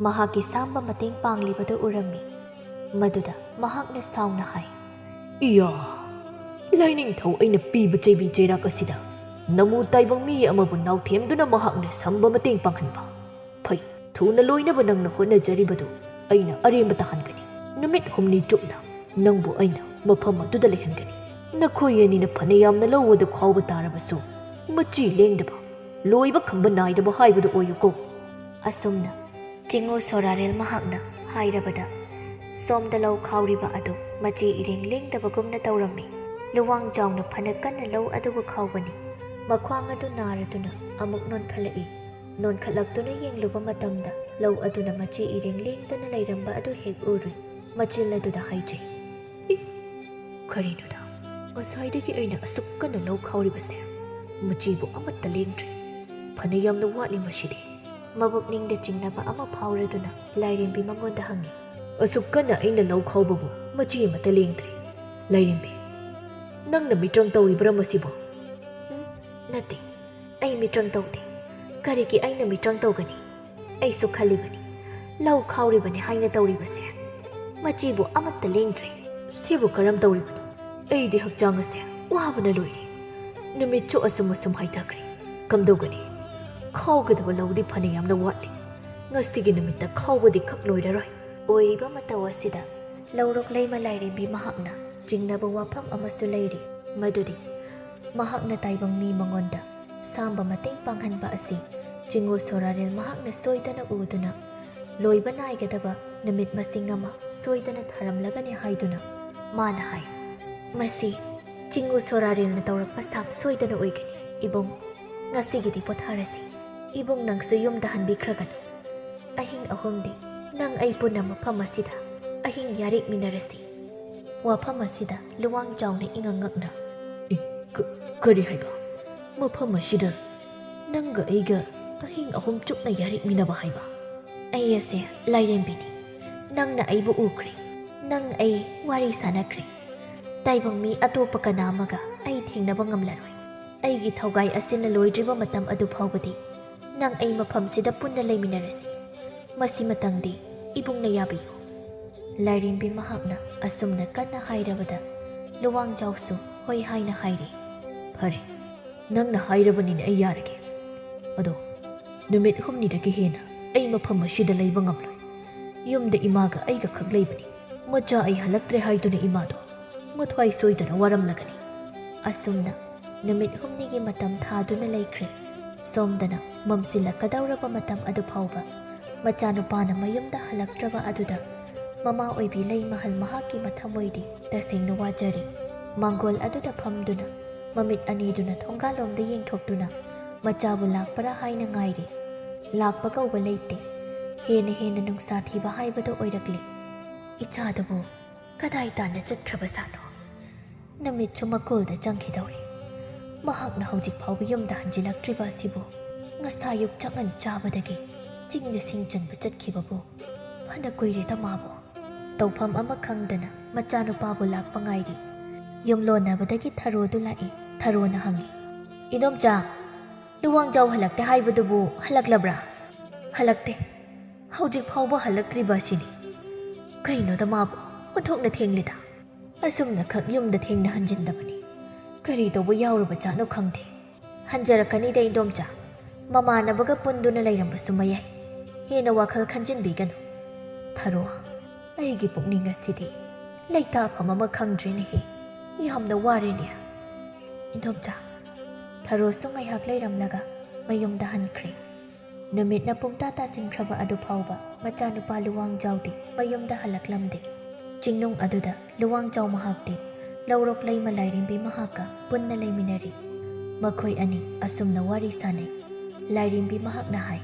ꯃꯍꯥꯛꯀꯤ ꯁꯥꯝꯕ ꯃꯇꯦꯡ ꯄꯥꯡꯂꯤꯕꯗꯨ ꯎꯔꯝꯃꯤ꯫ ꯃꯗꯨꯗ ꯃꯍꯥꯛꯅ ꯁꯥꯎꯅ ꯍꯥꯏ, "ꯏꯌꯥ! ꯂꯥꯏꯅꯤꯡꯊꯧ ꯑꯩꯅ ꯄꯤꯕ ꯆꯩꯕꯤ ꯆꯩꯔꯥꯛ ꯑꯁꯤꯗ ꯅꯃꯨ ꯇꯥꯏꯕꯪ ꯃꯤ ꯑꯃꯕꯨ ꯅꯥꯎꯊꯦꯝꯗꯨꯅ ꯃꯍꯥꯛꯅ ꯁꯝꯕ ꯃꯇꯦꯡ ꯄꯥꯡꯍꯟꯕ? ꯐꯩ, ꯊꯨꯅ ꯂꯣꯏꯅꯕ ꯅꯪꯅ ꯍꯣꯠꯅꯖꯔꯤꯕꯗꯨ ꯑꯩꯅ ꯑꯔꯦꯝꯕ ꯇꯥꯍꯟꯒꯅꯤ꯫ ꯅꯨꯃꯤꯠ ꯍꯨꯝꯅꯤ ꯆꯨꯞꯅ ꯅꯪꯕꯨ ꯑꯩꯅ ꯃꯐꯝ ꯑꯗꯨꯗ ꯂꯩꯍꯟꯒꯅꯤ꯫ ꯅꯈꯣꯏ ꯑꯅꯤꯅ ꯐꯅ ꯌꯥꯝꯅ ꯂꯧ ꯑꯗꯨ ꯈꯥꯎꯕ ꯇꯥꯔꯕꯁꯨ, ꯃꯆꯤ ꯂꯦꯡꯗꯕ, ꯂꯣꯏꯕ ꯈꯝꯕ ꯅꯥꯏꯗꯕ ꯍꯥꯏꯕꯗꯨ ꯑꯣꯏꯌꯨꯀꯣ꯫" ꯑꯁꯨꯝꯅ ꯆꯤꯡꯉꯨ ꯁꯣꯔꯥꯔꯦꯜ ꯃꯍꯥꯛꯅ ꯍꯥꯏꯔꯕꯗ, ꯁꯣꯝꯗ ꯂꯧ ꯈꯥꯎꯔꯤꯕ ꯑꯗꯨ ꯃꯆꯤ ꯏꯔꯦꯡ ꯂꯦꯡꯗꯕꯒꯨꯝꯅ ꯇꯧꯔꯝꯃꯤ꯫ ꯂꯨꯋꯥꯡ ꯆꯥꯎꯅ ꯐꯅ ꯀꯟꯅ ꯂꯧ ꯑꯗꯨꯕꯨ ꯈꯥꯎꯕꯅꯤ꯫ ꯃꯈ꯭ꯋꯥꯡ ꯑꯗꯨ ꯅꯥꯔꯗꯨꯅ ꯑꯃꯨꯛ ꯅꯣꯟꯈꯠꯂꯛꯏ꯫ ꯅꯣꯟꯈꯠꯂꯛꯇꯨꯅ ꯌꯦꯡꯂꯨꯕ ꯃꯇꯝꯗ ꯂꯧ ꯑꯗꯨꯅ ꯃꯆꯤ ꯏꯔꯦꯡ ꯂꯦꯡꯗꯅ ꯂꯩꯔꯝꯕ ꯑꯗꯨ ꯍꯦꯛ ꯎꯔꯨꯏ꯫ ꯃꯆꯤꯜ ꯑꯗꯨꯗ ꯍꯥꯏꯖꯩ, "ꯏ! ꯀꯔꯤꯅꯣꯗ? ꯉꯁꯥꯏꯗꯒꯤ ꯑꯩꯅ ꯑꯁꯨꯛ ꯀꯟꯅ ꯂꯧ ꯈꯥꯎꯔꯤꯕꯁꯦ, ꯃꯆꯤꯕꯨ ꯑꯃꯠꯇ ꯂꯦꯡꯗ꯭ꯔꯤ꯫ ꯐꯅ ꯌꯥꯝꯅ ꯋꯥꯠꯂꯤ ꯃꯁꯤꯗꯤ꯫" ꯃꯕꯨꯛꯅꯤꯡꯗ ꯆꯤꯡꯅꯕ ꯑꯃ ꯐꯥꯎꯔꯗꯨꯅ ꯂꯥꯏꯔꯦꯝꯕꯤ ꯃꯉꯣꯟꯗ ꯍꯪꯉꯤ, "ꯑꯁꯨꯛ ꯀꯟꯅ ꯑꯩꯅ ꯂꯧ ꯈꯥꯎꯕꯕꯨ ꯃꯆꯤ ꯑꯃꯠꯇ ꯂꯦꯡꯗ꯭ꯔꯤ꯫ ꯂꯥꯏꯔꯦꯝꯕꯤ, ꯅꯪꯅ ꯃꯤꯇ꯭ꯔꯪ ꯇꯧꯔꯤꯕ꯭ꯔꯥ ꯃꯁꯤꯕꯨ?" "ꯎꯝ, ꯅꯠꯇꯦ, ꯑꯩ ꯃꯤꯇ꯭ꯔꯪ ꯇꯧꯗꯦ꯫ ꯀꯔꯤꯒꯤ ꯑꯩꯅ ꯃꯤꯇ꯭ꯔꯪ ꯇꯧꯒꯅꯤ? ꯑꯩꯁꯨ ꯈꯜꯂꯤꯕꯅꯤ, ꯂꯧ ꯈꯥꯎꯔꯤꯕꯅꯤ ꯍꯥꯏꯅ ꯇꯧꯔꯤꯕꯁꯦ, ꯃꯆꯤꯕꯨ ꯑꯃꯠꯇ ꯂꯦꯡꯗ꯭ꯔꯦ꯫ ꯁꯤꯕꯨ ꯀꯔꯝ ꯇꯧꯔꯤꯕꯅꯣ? ꯑꯩꯗꯤ ꯍꯛꯆꯥꯡ ꯑꯁꯦ ꯋꯥꯕꯅ ꯂꯣꯏꯔꯦ꯫ ꯅꯨꯃꯤꯠꯁꯨ ꯑꯁꯨꯝ ꯑꯁꯨꯝ ꯍꯥꯏꯊꯈ꯭ꯔꯦ꯫ ꯀꯝꯗꯧꯒꯅꯤ? ꯈꯥꯎꯒꯗꯕ ꯂꯧꯗꯤ ꯐꯅ ꯌꯥꯝꯅ ꯋꯥꯠꯂꯤ꯫ ꯉꯁꯤꯒꯤ ꯅꯨꯃꯤꯠꯇ ꯈꯥꯎꯕꯗꯤ ꯈꯛ ꯂꯣꯏꯔꯔꯣꯏ꯫" ꯑꯣꯏꯔꯤꯕ ꯃꯇꯧ ꯑꯁꯤꯗ ꯂꯧꯔꯣꯛ ꯂꯩꯃ ꯂꯥꯏꯔꯦꯝꯕꯤ ꯃꯍꯥꯛꯅ ꯆꯤꯡꯅꯕ ꯋꯥꯐꯝ ꯑꯃꯁꯨ ꯂꯩꯔꯤ, ꯃꯗꯨꯗꯤ ꯃꯍꯥꯛꯅ ꯇꯥꯏꯕꯪ ꯃꯤ ꯃꯉꯣꯟꯗ ꯁꯥꯝꯕ ꯃꯇꯦꯡ ꯄꯥꯡꯍꯟꯕ ꯑꯁꯤ ꯆꯤꯡꯉꯨ ꯁꯣꯔꯥꯔꯦꯜ ꯃꯍꯥꯛꯅ ꯁꯣꯏꯗꯅ ꯎꯗꯨꯅ ꯂꯣꯏꯕ ꯅꯥꯏꯒꯗꯕ ꯅꯨꯃꯤꯠ ꯃꯁꯤꯡ ꯑꯃ ꯁꯣꯏꯗꯅ ꯊꯥꯔꯝꯂꯒꯅꯤ ꯍꯥꯏꯗꯨꯅ ꯃꯥꯅ ꯍꯥꯏ꯫ "ꯃꯁꯤ ꯆꯤꯡꯉꯨ ꯁꯣꯔꯥꯔꯦꯜꯅ ꯇꯧꯔꯛꯄ ꯁꯥꯞ ꯁꯣꯏꯗꯅ ꯑꯣꯏꯒꯅꯤ꯫ ꯏꯕꯨꯡ, ꯉꯁꯤꯒꯤꯗꯤ ꯄꯣꯊꯥꯔꯁꯤ꯫ ꯏꯕꯨꯡ, ꯅꯪꯁꯨ ꯌꯨꯝꯗ ꯍꯟꯕꯤꯈ꯭ꯔꯒꯅꯨ꯫ ꯑꯍꯤꯡ ꯑꯍꯨꯝꯗꯤ ꯅꯪ ꯑꯩ ꯄꯨꯟꯅ ꯃꯐꯝ ꯑꯁꯤꯗ ꯑꯍꯤꯡ ꯌꯥꯔꯦꯛꯃꯤꯟꯅꯔꯁꯤ꯫" ꯋꯥꯐꯝ ꯑꯁꯤꯗ ꯂꯨꯋꯥꯡ ꯆꯥꯎꯅ ꯏꯉꯛ ꯉꯛꯅ, "ꯑꯦ, ꯀ-, ꯀꯔꯤ ꯍꯥꯏꯕ? ꯃꯐꯝ ꯑꯁꯤꯗ ꯅꯪꯒ ꯑꯩꯒ ꯑꯍꯤꯡ ꯑꯍꯨꯝ ꯆꯨꯞꯅ ꯌꯥꯔꯦꯛꯃꯤꯟꯅꯕ ꯍꯥꯏꯕ?" "ꯑꯩ ꯑꯁꯦ ꯂꯥꯏꯔꯦꯝꯕꯤꯅꯤ꯫ ꯅꯪꯅ ꯑꯩꯕꯨ ꯎꯈ꯭ꯔꯦ꯫ ꯅꯪ ꯑꯩ ꯋꯥꯔꯤ ꯁꯥꯟꯅꯈ꯭ꯔꯦ꯫ ꯇꯥꯏꯕꯪ ꯃꯤ ꯑꯇꯣꯞꯄ ꯀꯅꯥ ꯑꯃꯒ ꯑꯩ ꯊꯦꯡꯅꯕ ꯉꯝꯂꯔꯣꯏ꯫ ꯑꯩꯒꯤ ꯊꯧꯒꯥꯏ ꯑꯁꯤꯅ ꯂꯣꯏꯗ꯭ꯔꯤꯕ ꯃꯇꯝ ꯑꯗꯨ ꯐꯥꯎꯕꯗꯤ ꯅꯪ ꯑꯩ ꯃꯐꯝꯁꯤꯗ ꯄꯨꯟꯅ ꯂꯩꯃꯤꯟꯅꯔꯁꯤ꯫ ꯃꯁꯤꯃꯇꯪꯗꯤ ꯏꯕꯨꯡꯅ ꯌꯥꯕꯤꯌꯨ꯫ ꯂꯥꯏꯔꯦꯝꯕꯤ ꯃꯍꯥꯛꯅ ꯑꯁꯨꯝꯅ ꯀꯟꯅ ꯍꯥꯏꯔꯕꯗ ꯂꯨꯋꯥꯡꯖꯥꯎꯁꯨ ꯍꯣꯏ ꯍꯥꯏꯅ ꯍꯥꯏꯔꯦ꯫ "ꯐꯔꯦ, ꯅꯪꯅ ꯍꯥꯏꯔꯕꯅꯤꯅ ꯑꯩ ꯌꯥꯔꯒꯦ꯫ ꯑꯗꯣ ꯅꯨꯃꯤꯠ ꯍꯨꯝꯅꯤꯗꯒꯤ ꯍꯦꯟꯅ ꯑꯩ ꯃꯐꯝ ꯑꯁꯤꯗ ꯂꯩꯕ ꯉꯝꯂꯣꯏ꯫ ꯌꯨꯝꯗ ꯏꯃꯥꯒ ꯑꯩꯒ ꯈꯛ ꯂꯩꯕꯅꯤ꯫ ꯃꯆꯥ ꯑꯩ ꯍꯜꯂꯛꯇ꯭ꯔꯦ ꯍꯥꯏꯗꯨꯅ ꯏꯃꯥꯗꯣ ꯃꯊ꯭ꯋꯥꯏ ꯁꯣꯏꯗꯅ ꯋꯥꯔꯝꯂꯒꯅꯤ꯫" ꯑꯁꯨꯝꯅ ꯅꯨꯃꯤꯠ ꯍꯨꯝꯅꯤꯒꯤ ꯃꯇꯝ ꯊꯥꯗꯨꯅ ꯂꯩꯈ꯭ꯔꯦ꯫ ꯁꯣꯝꯗꯅ ꯃꯝꯁꯤꯜꯂꯛꯀꯗꯧꯔꯕ ꯃꯇꯝ ꯑꯗꯨ ꯐꯥꯎꯕ ꯃꯆꯥꯅꯨꯄꯥꯅ ꯃꯌꯨꯝꯗ ꯍꯜꯂꯛꯇ꯭ꯔꯕ ꯑꯗꯨꯗ ꯃꯃꯥ ꯑꯣꯏꯕꯤ ꯂꯩꯃꯍꯜ ꯃꯍꯥꯛꯀꯤ ꯃꯊꯃꯣꯏꯗꯤ ꯇꯁꯦꯡꯅ ꯋꯥꯖꯔꯤ꯫ ꯃꯥꯡꯒꯣꯜ ꯑꯗꯨꯗ ꯐꯝꯗꯨꯅ ꯃꯃꯤꯠ ꯑꯅꯤꯗꯨꯅ ꯊꯣꯡꯒꯥꯜꯂꯣꯝꯗ ꯌꯦꯡꯊꯣꯛꯇꯨꯅ ꯃꯆꯥꯕꯨ ꯂꯥꯛꯄꯔꯥ ꯍꯥꯏꯅ ꯉꯥꯏꯔꯤ꯫ ꯂꯥꯛꯄ ꯀꯧꯕ ꯂꯩꯇꯦ꯫ ꯍꯦꯟꯅ ꯍꯦꯟꯅ ꯅꯨꯡꯁꯥ ꯊꯤꯕ ꯍꯥꯏꯕꯗꯨ ꯑꯣꯏꯔꯛꯂꯤ꯫ "ꯏꯆꯥꯗꯨꯕꯨ ꯀꯗꯥꯏ ꯇꯥꯟꯅ ꯆꯠꯈ꯭ꯔꯕꯖꯥꯠꯅꯣ? ꯅꯨꯃꯤꯠꯁꯨ ꯃꯀꯣꯜꯗ ꯆꯪꯈꯤꯗꯧꯔꯦ꯫ ꯃꯍꯥꯛꯅ ꯍꯧꯖꯤꯛ ꯐꯥꯎꯕ ꯌꯨꯝꯗ ꯍꯟꯖꯤꯜꯂꯛꯇ꯭ꯔꯤꯕ ꯑꯁꯤꯕꯨ ꯉꯁꯥꯏꯌꯨꯛ ꯆꯥꯛꯉꯟ ꯆꯥꯕꯗꯒꯤ ꯆꯤꯡꯗ ꯁꯤꯡ ꯆꯟꯕ ꯆꯠꯈꯤꯕꯕꯨ ꯐꯅ ꯀꯨꯏꯔꯦꯗ ꯃꯥꯕꯨ꯫" ꯇꯧꯐꯝ ꯑꯃ ꯈꯪꯗꯅ ꯃꯆꯥꯅꯨꯄꯥꯕꯨ ꯂꯥꯛꯄ ꯉꯥꯏꯔꯤ꯫ ꯌꯨꯝꯂꯣꯟꯅꯕꯗꯒꯤ ꯊꯔꯣꯗꯨ ꯂꯥꯛꯏ꯫ ꯊꯔꯣꯅ ꯍꯪꯉꯤ, "ꯏꯗꯣꯝꯆꯥ, ꯂꯨꯋꯥꯡꯖꯥꯎ ꯍꯜꯂꯛꯇꯦ ꯍꯥꯏꯕꯗꯨꯕꯨ ꯍꯜꯂꯛꯂꯕ꯭ꯔꯥ?" "ꯍꯜꯂꯛꯇꯦ꯫ ꯍꯧꯖꯤꯛ ꯐꯥꯎꯕ ꯍꯜꯂꯛꯇ꯭ꯔꯤꯕ ꯑꯁꯤꯅꯤ꯫ ꯀꯩꯅꯣꯗ ꯃꯥꯕꯨ ꯑꯣꯟꯊꯣꯛꯅ ꯊꯦꯡꯂꯤꯗ꯫ ꯑꯁꯨꯝꯅꯈꯛ ꯌꯨꯝꯗ ꯊꯦꯡꯅ ꯍꯟꯖꯤꯟꯗꯕꯅꯤ꯫ ꯀꯔꯤ ꯇꯧꯕ ꯌꯥꯎꯔꯕ ꯖꯥꯠꯅꯣ ꯈꯪꯗꯦ꯫" "ꯍꯟꯖꯔꯛꯀꯅꯤꯗ ꯏꯗꯣꯝꯆꯥ꯫ ꯃꯃꯥꯟꯅꯕꯒ ꯄꯨꯟꯗꯨꯅ ꯂꯩꯔꯝꯕꯁꯨ ꯃꯌꯥꯏ꯫ ꯍꯦꯟꯅ ꯋꯥꯈꯜ ꯈꯟꯖꯤꯟꯕꯤꯒꯅꯨ꯫" "ꯊꯔꯣ, ꯑꯩꯒꯤ ꯄꯨꯛꯅꯤꯡ ꯑꯁꯤꯗꯤ ꯂꯩꯇꯥꯐꯝ ꯑꯃ ꯈꯪꯗ꯭ꯔꯦꯅꯦꯍꯦ꯫ ꯌꯥꯝꯅ ꯋꯥꯔꯦꯅꯦ꯫" ꯏꯗꯣꯝꯆꯥ꯫ ꯊꯔꯣꯁꯨ ꯉꯥꯏꯍꯥꯛ ꯂꯩꯔꯝꯂꯒ ꯃꯌꯨꯝꯗ ꯍꯟꯈ꯭ꯔꯦ꯫ ꯅꯨꯃꯤꯠꯅ ꯄꯨꯡꯇꯥ ꯇꯥꯁꯤꯟꯈ꯭ꯔꯕ ꯑꯗꯨ ꯐꯥꯎꯕ ꯃꯆꯥꯅꯨꯄꯥ ꯂꯨꯋꯥꯡꯖꯥꯎꯗꯤ ꯃꯌꯨꯝꯗ ꯍꯜꯂꯛꯂꯝꯗꯦ꯫ ꯆꯤꯡꯅꯨꯡ ꯑꯗꯨꯗ ꯂꯨꯋꯥꯡꯖꯥꯎ ꯃꯍꯥꯛꯇꯤ ꯂꯧꯔꯣꯛ ꯂꯩꯃ ꯂꯥꯏꯔꯦꯝꯕꯤ ꯃꯍꯥꯛꯀ ꯄꯨꯟꯅ ꯂꯩꯃꯤꯟꯅꯔꯤ꯫ ꯃꯈꯣꯏ ꯑꯅꯤ ꯑꯁꯨꯝꯅ ꯋꯥꯔꯤ ꯁꯥꯅꯩ꯫ ꯂꯥꯏꯔꯦꯝꯕꯤ ꯃꯍꯥꯛꯅ ꯍꯥꯏ,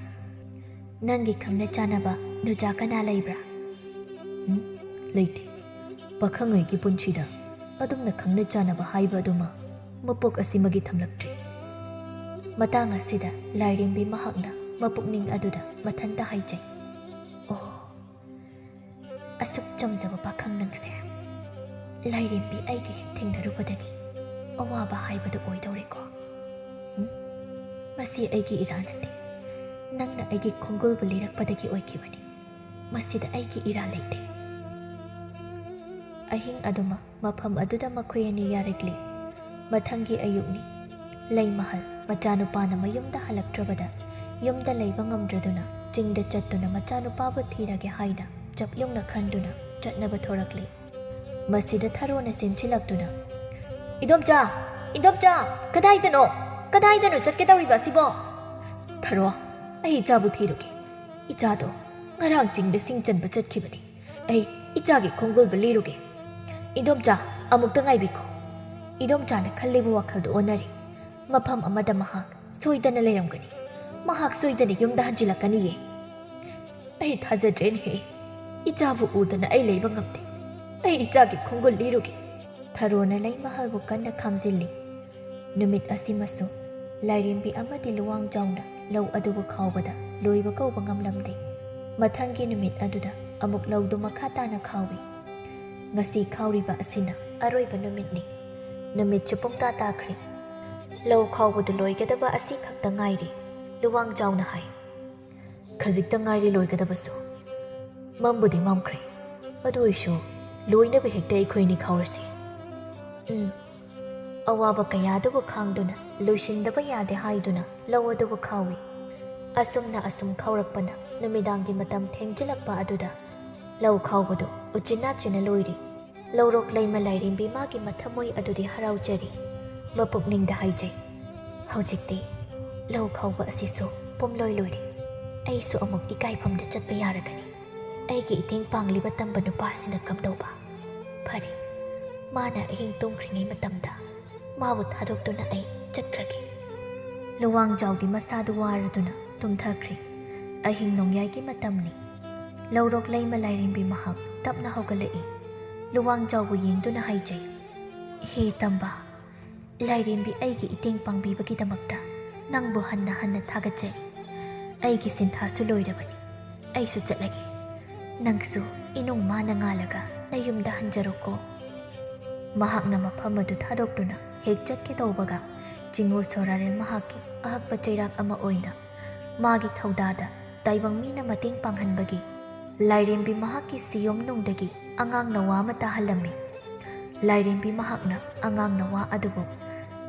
"ꯅꯪꯒꯤ ꯈꯪꯅ ꯆꯥꯅꯕ ꯅꯨꯖꯥ ꯀꯅꯥ ꯂꯩꯕ꯭ꯔꯥ?" "ꯎꯝ, ꯂꯩꯇꯦ꯫ ꯄꯥꯈꯪꯉꯩꯒꯤ ꯄꯨꯟꯁꯤꯗ ꯑꯗꯨꯝꯅ ꯈꯪꯅ ꯆꯥꯅꯕ ꯍꯥꯏꯕ ꯑꯗꯨꯃ ꯃꯄꯣꯛ ꯑꯁꯤꯃꯒꯤ ꯊꯝꯂꯛꯇ꯭ꯔꯤ꯫" ꯃꯇꯥꯡ ꯑꯁꯤꯗ ꯂꯥꯏꯔꯦꯝꯕꯤ ꯃꯍꯥꯛꯅ ꯃꯄꯨꯛꯅꯤꯡ ꯑꯗꯨꯗ ꯃꯊꯟꯇ ꯍꯥꯏꯖꯩ, "ꯑꯣ, ꯑꯁꯨꯛ ꯆꯝꯖꯕ ꯄꯥꯈꯪ ꯅꯪꯁꯦ ꯂꯥꯏꯔꯦꯝꯕꯤ ꯑꯩꯒ ꯍꯦꯛ ꯊꯦꯡꯅꯔꯨꯕꯗꯒꯤ ꯑꯋꯥꯕ ꯍꯥꯏꯕꯗꯨ ꯑꯣꯏꯗꯧꯔꯦꯀꯣ꯫ ꯎꯝ? ꯃꯁꯤ ꯑꯩꯒꯤ ꯏꯔꯥ ꯅꯠꯇꯦ꯫ ꯅꯪꯅ ꯑꯩꯒꯤ ꯈꯣꯡꯒꯨꯜꯕꯨ ꯂꯤꯔꯛꯄꯗꯒꯤ ꯑꯣꯏꯈꯤꯕꯅꯤ꯫ ꯃꯁꯤꯗ ꯑꯩꯒꯤ ꯏꯔꯥ ꯂꯩꯇꯦ꯫ ꯑꯍꯤꯡ ꯑꯗꯨꯃꯛ ꯃꯐꯝ ꯑꯗꯨꯗ ꯃꯈꯣꯏ ꯑꯅꯤ ꯌꯥꯔꯛꯂꯤ꯫ ꯃꯊꯪꯒꯤ ꯑꯌꯨꯛꯅꯤ꯫ ꯂꯩꯃꯍꯜ ꯃꯆꯥꯅꯨꯄꯥꯅ ꯃꯌꯨꯝꯗ ꯍꯜꯂꯛꯇ꯭ꯔꯕꯗ ꯌꯨꯝꯗ ꯂꯩꯕ ꯉꯝꯗ꯭ꯔꯗꯨꯅ ꯆꯤꯡꯗ ꯆꯠꯇꯨꯅ ꯃꯆꯥꯅꯨꯄꯥꯕꯨ ꯊꯤꯔꯒꯦ ꯍꯥꯏꯅ ꯆꯞ ꯌꯨꯡꯅ ꯈꯟꯗꯨꯅ ꯆꯠꯅꯕ ꯊꯣꯔꯛꯂꯤ꯫ ꯃꯁꯤꯗ ꯊꯔꯣꯅ ꯆꯦꯟꯁꯤꯜꯂꯛꯇꯨꯅ, "ꯏꯗꯣꯝꯆꯥ! ꯏꯗꯣꯝꯆꯥ! ꯀꯗꯥꯏꯗꯅꯣ? ꯀꯗꯥꯏꯗꯅꯣ ꯆꯠꯀꯦ ꯇꯧꯔꯤꯕ ꯑꯁꯤꯕꯣ?" "ꯊꯔꯣ, ꯑꯩ ꯏꯆꯥꯕꯨ ꯊꯤꯔꯨꯒꯦ꯫ ꯏꯆꯥꯗꯣ ꯉꯔꯥꯡ ꯆꯤꯡꯗ ꯁꯤꯡ ꯆꯟꯕ ꯆꯠꯈꯤꯕꯅꯤ꯫ ꯑꯩ ꯏꯆꯥꯒꯤ ꯈꯣꯡꯒꯨꯜꯕꯨ ꯂꯤꯔꯨꯒꯦ꯫ ꯏꯗꯣꯝꯆꯥ, ꯑꯃꯨꯛꯇ ꯉꯥꯏꯕꯤꯈꯣ꯫" ꯏꯗꯣꯝꯆꯥꯅ ꯈꯜꯂꯤꯕ ꯋꯥꯈꯜꯗꯨ ꯑꯣꯟꯅꯔꯦ꯫ ꯃꯐꯝ ꯑꯃꯗ ꯃꯍꯥꯛ ꯁꯣꯏꯗꯅ ꯂꯩꯔꯝꯒꯅꯤ꯫ ꯃꯍꯥꯛ ꯁꯣꯏꯗꯅ ꯌꯨꯝꯗ ꯍꯟꯖꯤꯜꯂꯛꯀꯅꯤꯌꯦ꯫ "ꯑꯩ ꯊꯥꯖꯗ꯭ꯔꯦꯅꯦꯍꯦ꯫ ꯏꯆꯥꯕꯨ ꯎꯗꯅ ꯑꯩ ꯂꯩꯕ ꯉꯝꯗꯦ꯫ ꯑꯩ ꯏꯆꯥꯒꯤ ꯈꯣꯡꯒꯨꯜ ꯂꯤꯔꯨꯒꯦ꯫" ꯊꯔꯣꯅ ꯂꯩꯃꯍꯜꯕꯨ ꯀꯟꯅ ꯈꯥꯝꯖꯤꯜꯂꯤ꯫ ꯅꯨꯃꯤꯠ ꯑꯁꯤꯃꯁꯨ ꯂꯥꯏꯔꯦꯝꯕꯤ ꯑꯃꯗꯤ ꯂꯨꯋꯥꯡꯖꯥꯎꯅ ꯂꯧ ꯑꯗꯨꯕꯨ ꯈꯥꯎꯕꯗ ꯂꯣꯏꯕ ꯀꯧꯕ ꯉꯝꯂꯝꯗꯦ꯫ ꯃꯊꯪꯒꯤ ꯅꯨꯃꯤꯠ ꯑꯗꯨꯗ ꯑꯃꯨꯛ ꯂꯧꯗꯨ ꯃꯈꯥ ꯇꯥꯅ ꯈꯥꯎꯏ꯫ ꯉꯁꯤ ꯈꯥꯎꯔꯤꯕ ꯑꯁꯤꯅ ꯑꯔꯣꯏꯕ ꯅꯨꯃꯤꯠꯅꯤ꯫ ꯅꯨꯃꯤꯠꯁꯨ ꯄꯨꯡꯇꯥ ꯇꯥꯈ꯭ꯔꯦ꯫ ꯂꯧ ꯈꯥꯎꯕꯗꯨ ꯂꯣꯏꯒꯗꯕ ꯑꯁꯤ ꯈꯛꯇ ꯉꯥꯏꯔꯤ꯫ ꯂꯨꯋꯥꯡꯖꯥꯎꯅ ꯍꯥꯏ, "ꯈꯖꯤꯛꯇ ꯉꯥꯏꯔꯤ ꯂꯣꯏꯒꯗꯕꯁꯨ꯫ ꯃꯝꯕꯨꯗꯤ ꯃꯝꯈ꯭ꯔꯦ, ꯑꯗꯨ ꯑꯣꯏꯁꯨ ꯂꯣꯏꯅꯕ ꯍꯦꯛꯇ ꯑꯩꯈꯣꯏꯅꯤ ꯈꯥꯎꯔꯁꯤ꯫" ꯎꯝ꯫ ꯑꯋꯥꯕ ꯀꯌꯥꯗꯨꯕꯨ ꯈꯥꯡꯗꯨꯅ ꯂꯣꯏꯁꯤꯟꯗꯕ ꯌꯥꯗꯦ ꯍꯥꯏꯗꯨꯅ ꯂꯧ ꯑꯗꯨꯕꯨ ꯈꯥꯎꯏ꯫ ꯑꯁꯨꯝꯅ ꯑꯁꯨꯝ ꯈꯥꯎꯔꯛꯄꯅ ꯅꯨꯃꯤꯗꯥꯡꯒꯤ ꯃꯇꯝ ꯊꯦꯡꯖꯤꯜꯂꯛꯄ ꯑꯗꯨꯗ ꯂꯧ ꯈꯥꯎꯕꯗꯨ ꯎꯆꯤꯟ ꯅꯥꯆꯤꯟꯅ ꯂꯣꯏꯔꯤ꯫ ꯂꯧꯔꯣꯛ ꯂꯩꯃ ꯂꯥꯏꯔꯦꯝꯕꯤ ꯃꯥꯒꯤ ꯃꯊꯃꯣꯏ ꯑꯗꯨꯗꯤ ꯍꯔꯥꯎꯖꯔꯤ꯫ ꯃꯄꯨꯛꯅꯤꯡꯗ ꯍꯥꯏꯖꯩ, "ꯍꯧꯖꯤꯛꯇꯤ ꯂꯧ ꯈꯥꯎꯕ ꯑꯁꯤꯁꯨ ꯄꯨꯝꯂꯣꯏ ꯂꯣꯏꯔꯦ꯫ ꯑꯩꯁꯨ ꯑꯃꯨꯛ ꯏꯀꯥꯏꯐꯝꯗ ꯆꯠꯄ ꯌꯥꯔꯒꯅꯤ꯫ ꯑꯩꯒꯤ ꯏꯇꯦꯡ ꯄꯥꯡꯂꯤꯕ ꯇꯝꯕ ꯅꯨꯄꯥꯁꯤꯅ ꯀꯝꯗꯧꯕ? ꯐꯔꯦ, ꯃꯥꯅ ꯑꯍꯤꯡ ꯇꯨꯝꯈ꯭ꯔꯤꯉꯩ ꯃꯇꯝꯗ ꯃꯥꯕꯨ ꯊꯥꯗꯣꯛꯇꯨꯅ ꯑꯩ ꯆꯠꯈ꯭ꯔꯒꯦ꯫" ꯂꯨꯋꯥꯡꯖꯥꯎꯗꯤ ꯃꯁꯥꯗꯨ ꯋꯥꯔꯗꯨꯅ ꯇꯨꯝꯊꯈ꯭ꯔꯦ꯫ ꯑꯍꯤꯡ ꯅꯣꯡꯌꯥꯏꯒꯤ ꯃꯇꯝꯅꯤ꯫ ꯂꯧꯔꯣꯛ ꯂꯩꯃ ꯂꯥꯏꯔꯦꯝꯕꯤ ꯃꯍꯥꯛ ꯇꯞꯅ ꯍꯧꯒꯠꯂꯛꯏ꯫ ꯂꯨꯋꯥꯡꯖꯥꯎꯕꯨ ꯌꯦꯡꯗꯨꯅ ꯍꯥꯏꯖꯩ, "ꯍꯦ ꯇꯝꯕ, ꯂꯥꯏꯔꯦꯝꯕꯤ ꯑꯩꯒꯤ ꯏꯇꯦꯡ ꯄꯥꯡꯕꯤꯕꯒꯤꯗꯃꯛꯇ ꯅꯪꯕꯨ ꯍꯟꯅ ꯍꯟꯅ ꯊꯥꯒꯠꯆꯩ꯫ ꯑꯩꯒꯤ ꯁꯤꯟꯊꯥꯁꯨ ꯂꯣꯏꯔꯕꯅꯤ꯫ ꯑꯩꯁꯨ ꯆꯠꯂꯒꯦ꯫ ꯅꯪꯁꯨ ꯏꯅꯨꯡ ꯃꯥꯅ ꯉꯥꯜꯂꯒ ꯅꯌꯨꯝꯗ ꯍꯟꯖꯔꯣꯀꯣ꯫" ꯃꯍꯥꯛꯅ ꯃꯐꯝ ꯑꯗꯨ ꯊꯥꯗꯣꯛꯇꯨꯅ ꯍꯦꯛ ꯆꯠꯀꯦ ꯇꯧꯕꯒ, ꯆꯤꯡꯉꯨ ꯁꯣꯔꯥꯔꯦꯜ ꯃꯍꯥꯛꯀꯤ ꯑꯍꯛꯄ ꯆꯩꯔꯥꯛ ꯑꯃ ꯑꯣꯏꯅ ꯃꯥꯒꯤ ꯊꯧꯗꯥꯗ ꯇꯥꯏꯕꯪ ꯃꯤꯅ ꯃꯇꯦꯡ ꯄꯥꯡꯍꯟꯕꯒꯤ ꯂꯥꯏꯔꯦꯝꯕꯤ ꯃꯍꯥꯛꯀꯤ ꯁꯤꯌꯣꯝꯅꯨꯡꯗꯒꯤ ꯑꯉꯥꯡ ꯅꯋꯥ ꯑꯃ ꯇꯥꯍꯜꯂꯝꯃꯤ꯫ ꯂꯥꯏꯔꯦꯝꯕꯤ ꯃꯍꯥꯛꯅ ꯑꯉꯥꯡ ꯅꯋꯥ ꯑꯗꯨꯕꯨ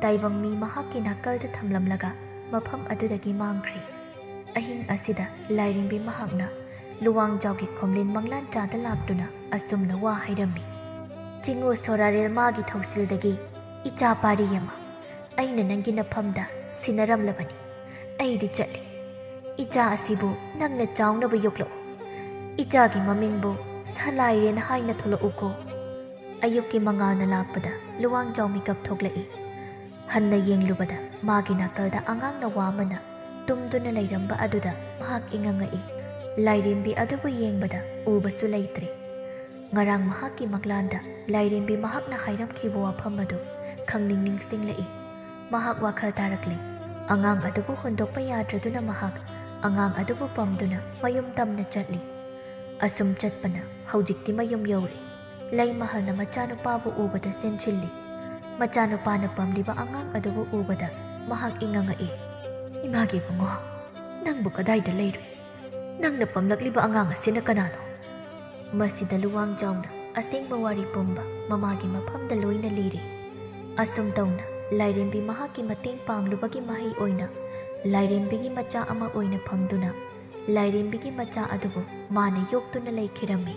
ꯇꯥꯏꯕꯪ ꯃꯤ ꯃꯍꯥꯛꯀꯤ ꯅꯥꯀꯜꯗ ꯊꯝꯂꯝꯂꯒ ꯃꯐꯝ ꯑꯗꯨꯗꯒꯤ ꯃꯥꯡꯈ꯭ꯔꯦ꯫ ꯑꯍꯤꯡ ꯑꯁꯤꯗ ꯂꯥꯏꯔꯦꯝꯕꯤ ꯃꯍꯥꯛꯅ ꯂꯨꯋꯥꯡꯖꯥꯎꯒꯤ ꯈꯣꯝꯂꯦꯟ ꯃꯪꯂꯥꯟꯆꯥꯗ ꯂꯥꯛꯇꯨꯅ ꯑꯁꯨꯝꯅ ꯋꯥ ꯍꯥꯏꯔꯝꯃꯤ, "ꯆꯤꯡꯉꯨ ꯁꯣꯔꯥꯔꯦꯜ ꯃꯥꯒꯤ ꯊꯧꯁꯤꯜꯗꯒꯤ ꯏꯆꯥ ꯄꯥꯔꯤ ꯑꯃ ꯑꯩꯅ ꯅꯪꯒꯤ ꯅꯐꯝꯗ ꯁꯤꯟꯅꯔꯝꯂꯕꯅꯤ꯫ ꯑꯩꯗꯤ ꯆꯠꯂꯤ꯫ ꯏꯆꯥ ꯑꯁꯤꯕꯨ ꯅꯪꯅ ꯆꯥꯎꯅꯕ ꯌꯣꯛꯂꯛꯎ꯫ ꯏꯆꯥꯒꯤ ꯃꯃꯤꯡꯕꯨ ꯁꯂꯥꯏꯔꯦꯟ ꯍꯥꯏꯅ ꯊꯣꯂꯛꯎꯀꯣ꯫" ꯑꯌꯨꯛꯀꯤ ꯃꯉꯥꯜꯅ ꯂꯥꯛꯄꯗ ꯂꯨꯋꯥꯡꯖꯥꯎ ꯃꯤꯀꯞ ꯊꯣꯛꯂꯛꯏ꯫ ꯍꯟꯅ ꯌꯦꯡꯂꯨꯕꯗ ꯃꯥꯒꯤ ꯅꯥꯀꯜꯗ ꯑꯉꯥꯡ ꯅꯋꯥ ꯑꯃꯅ ꯇꯨꯝꯗꯨꯅ ꯂꯩꯔꯝꯕ ꯑꯗꯨꯗ ꯃꯍꯥꯛ ꯏꯉꯛ ꯉꯛꯏ꯫ ꯂꯥꯏꯔꯦꯝꯕꯤ ꯑꯗꯨꯕꯨ ꯌꯦꯡꯕꯗ ꯎꯕꯁꯨ ꯂꯩꯇ꯭ꯔꯦ꯫ ꯉꯔꯥꯡ ꯃꯍꯥꯛꯀꯤ ꯃꯪꯂꯥꯟꯗ ꯂꯥꯏꯔꯦꯝꯕꯤ ꯃꯍꯥꯛꯅ ꯍꯥꯏꯔꯝꯈꯤꯕ ꯋꯥꯐꯝ ꯑꯗꯨ ꯈꯪꯅꯤꯡ ꯅꯤꯡꯁꯤꯡꯂꯛꯏ꯫ ꯃꯍꯥꯛ ꯋꯥꯈꯜ ꯇꯥꯔꯛꯂꯦ꯫ ꯑꯉꯥꯡ ꯑꯗꯨꯕꯨ ꯍꯨꯟꯗꯣꯛꯄ ꯌꯥꯗ꯭ꯔꯗꯨꯅ ꯃꯍꯥꯛ ꯑꯉꯥꯡ ꯑꯗꯨꯕꯨ ꯄꯝꯗꯨꯅ ꯃꯌꯨꯝ ꯇꯝꯅ ꯆꯠꯂꯤ꯫ ꯑꯁꯨꯝ ꯆꯠꯄꯅ ꯍꯧꯖꯤꯛꯇꯤ ꯃꯌꯨꯝ ꯌꯧꯔꯦ꯫ ꯂꯩꯃꯍꯜꯅ ꯃꯆꯥꯅꯨꯄꯥꯕꯨ ꯎꯕꯗ ꯆꯦꯟꯁꯤꯜꯂꯤ꯫ ꯃꯆꯥꯅꯨꯄꯥꯅ ꯄꯝꯂꯤꯕ ꯑꯉꯥꯡ ꯑꯗꯨꯕꯨ ꯎꯕꯗ ꯃꯍꯥꯛ ꯏꯉꯛ ꯉꯛꯏ꯫ "ꯏꯃꯥꯒꯤ ꯏꯕꯨꯡꯉꯣ, ꯅꯪꯕꯨ ꯀꯗꯥꯏꯗ ꯂꯩꯔꯨꯏ? ꯅꯪꯅ ꯄꯝꯂꯛꯂꯤꯕ ꯑꯉꯥꯡ ꯑꯁꯤꯅ ꯀꯅꯥꯅꯣ?" ꯃꯁꯤꯗ ꯂꯨꯋꯥꯡꯖꯥꯎꯅ ꯑꯁꯦꯡꯕ ꯋꯥꯔꯤ ꯄꯨꯝꯕ ꯃꯃꯥꯒꯤ ꯃꯐꯝꯗ ꯂꯣꯏꯅ ꯂꯤꯔꯤ꯫ ꯑꯁꯨꯝ ꯇꯧꯅ ꯂꯥꯏꯔꯦꯝꯕꯤ ꯃꯍꯥꯛꯀꯤ ꯃꯇꯦꯡ ꯄꯥꯡꯂꯨꯕꯒꯤ ꯃꯍꯩ ꯑꯣꯏꯅ ꯂꯥꯏꯔꯦꯝꯕꯤꯒꯤ ꯃꯆꯥ ꯑꯃ ꯑꯣꯏꯅ ꯐꯪꯗꯨꯅ ꯂꯥꯏꯔꯦꯝꯕꯤꯒꯤ ꯃꯆꯥ ꯑꯗꯨꯕꯨ ꯃꯥꯅ ꯌꯣꯛꯇꯨꯅ ꯂꯩꯈꯤꯔꯝꯃꯤ꯫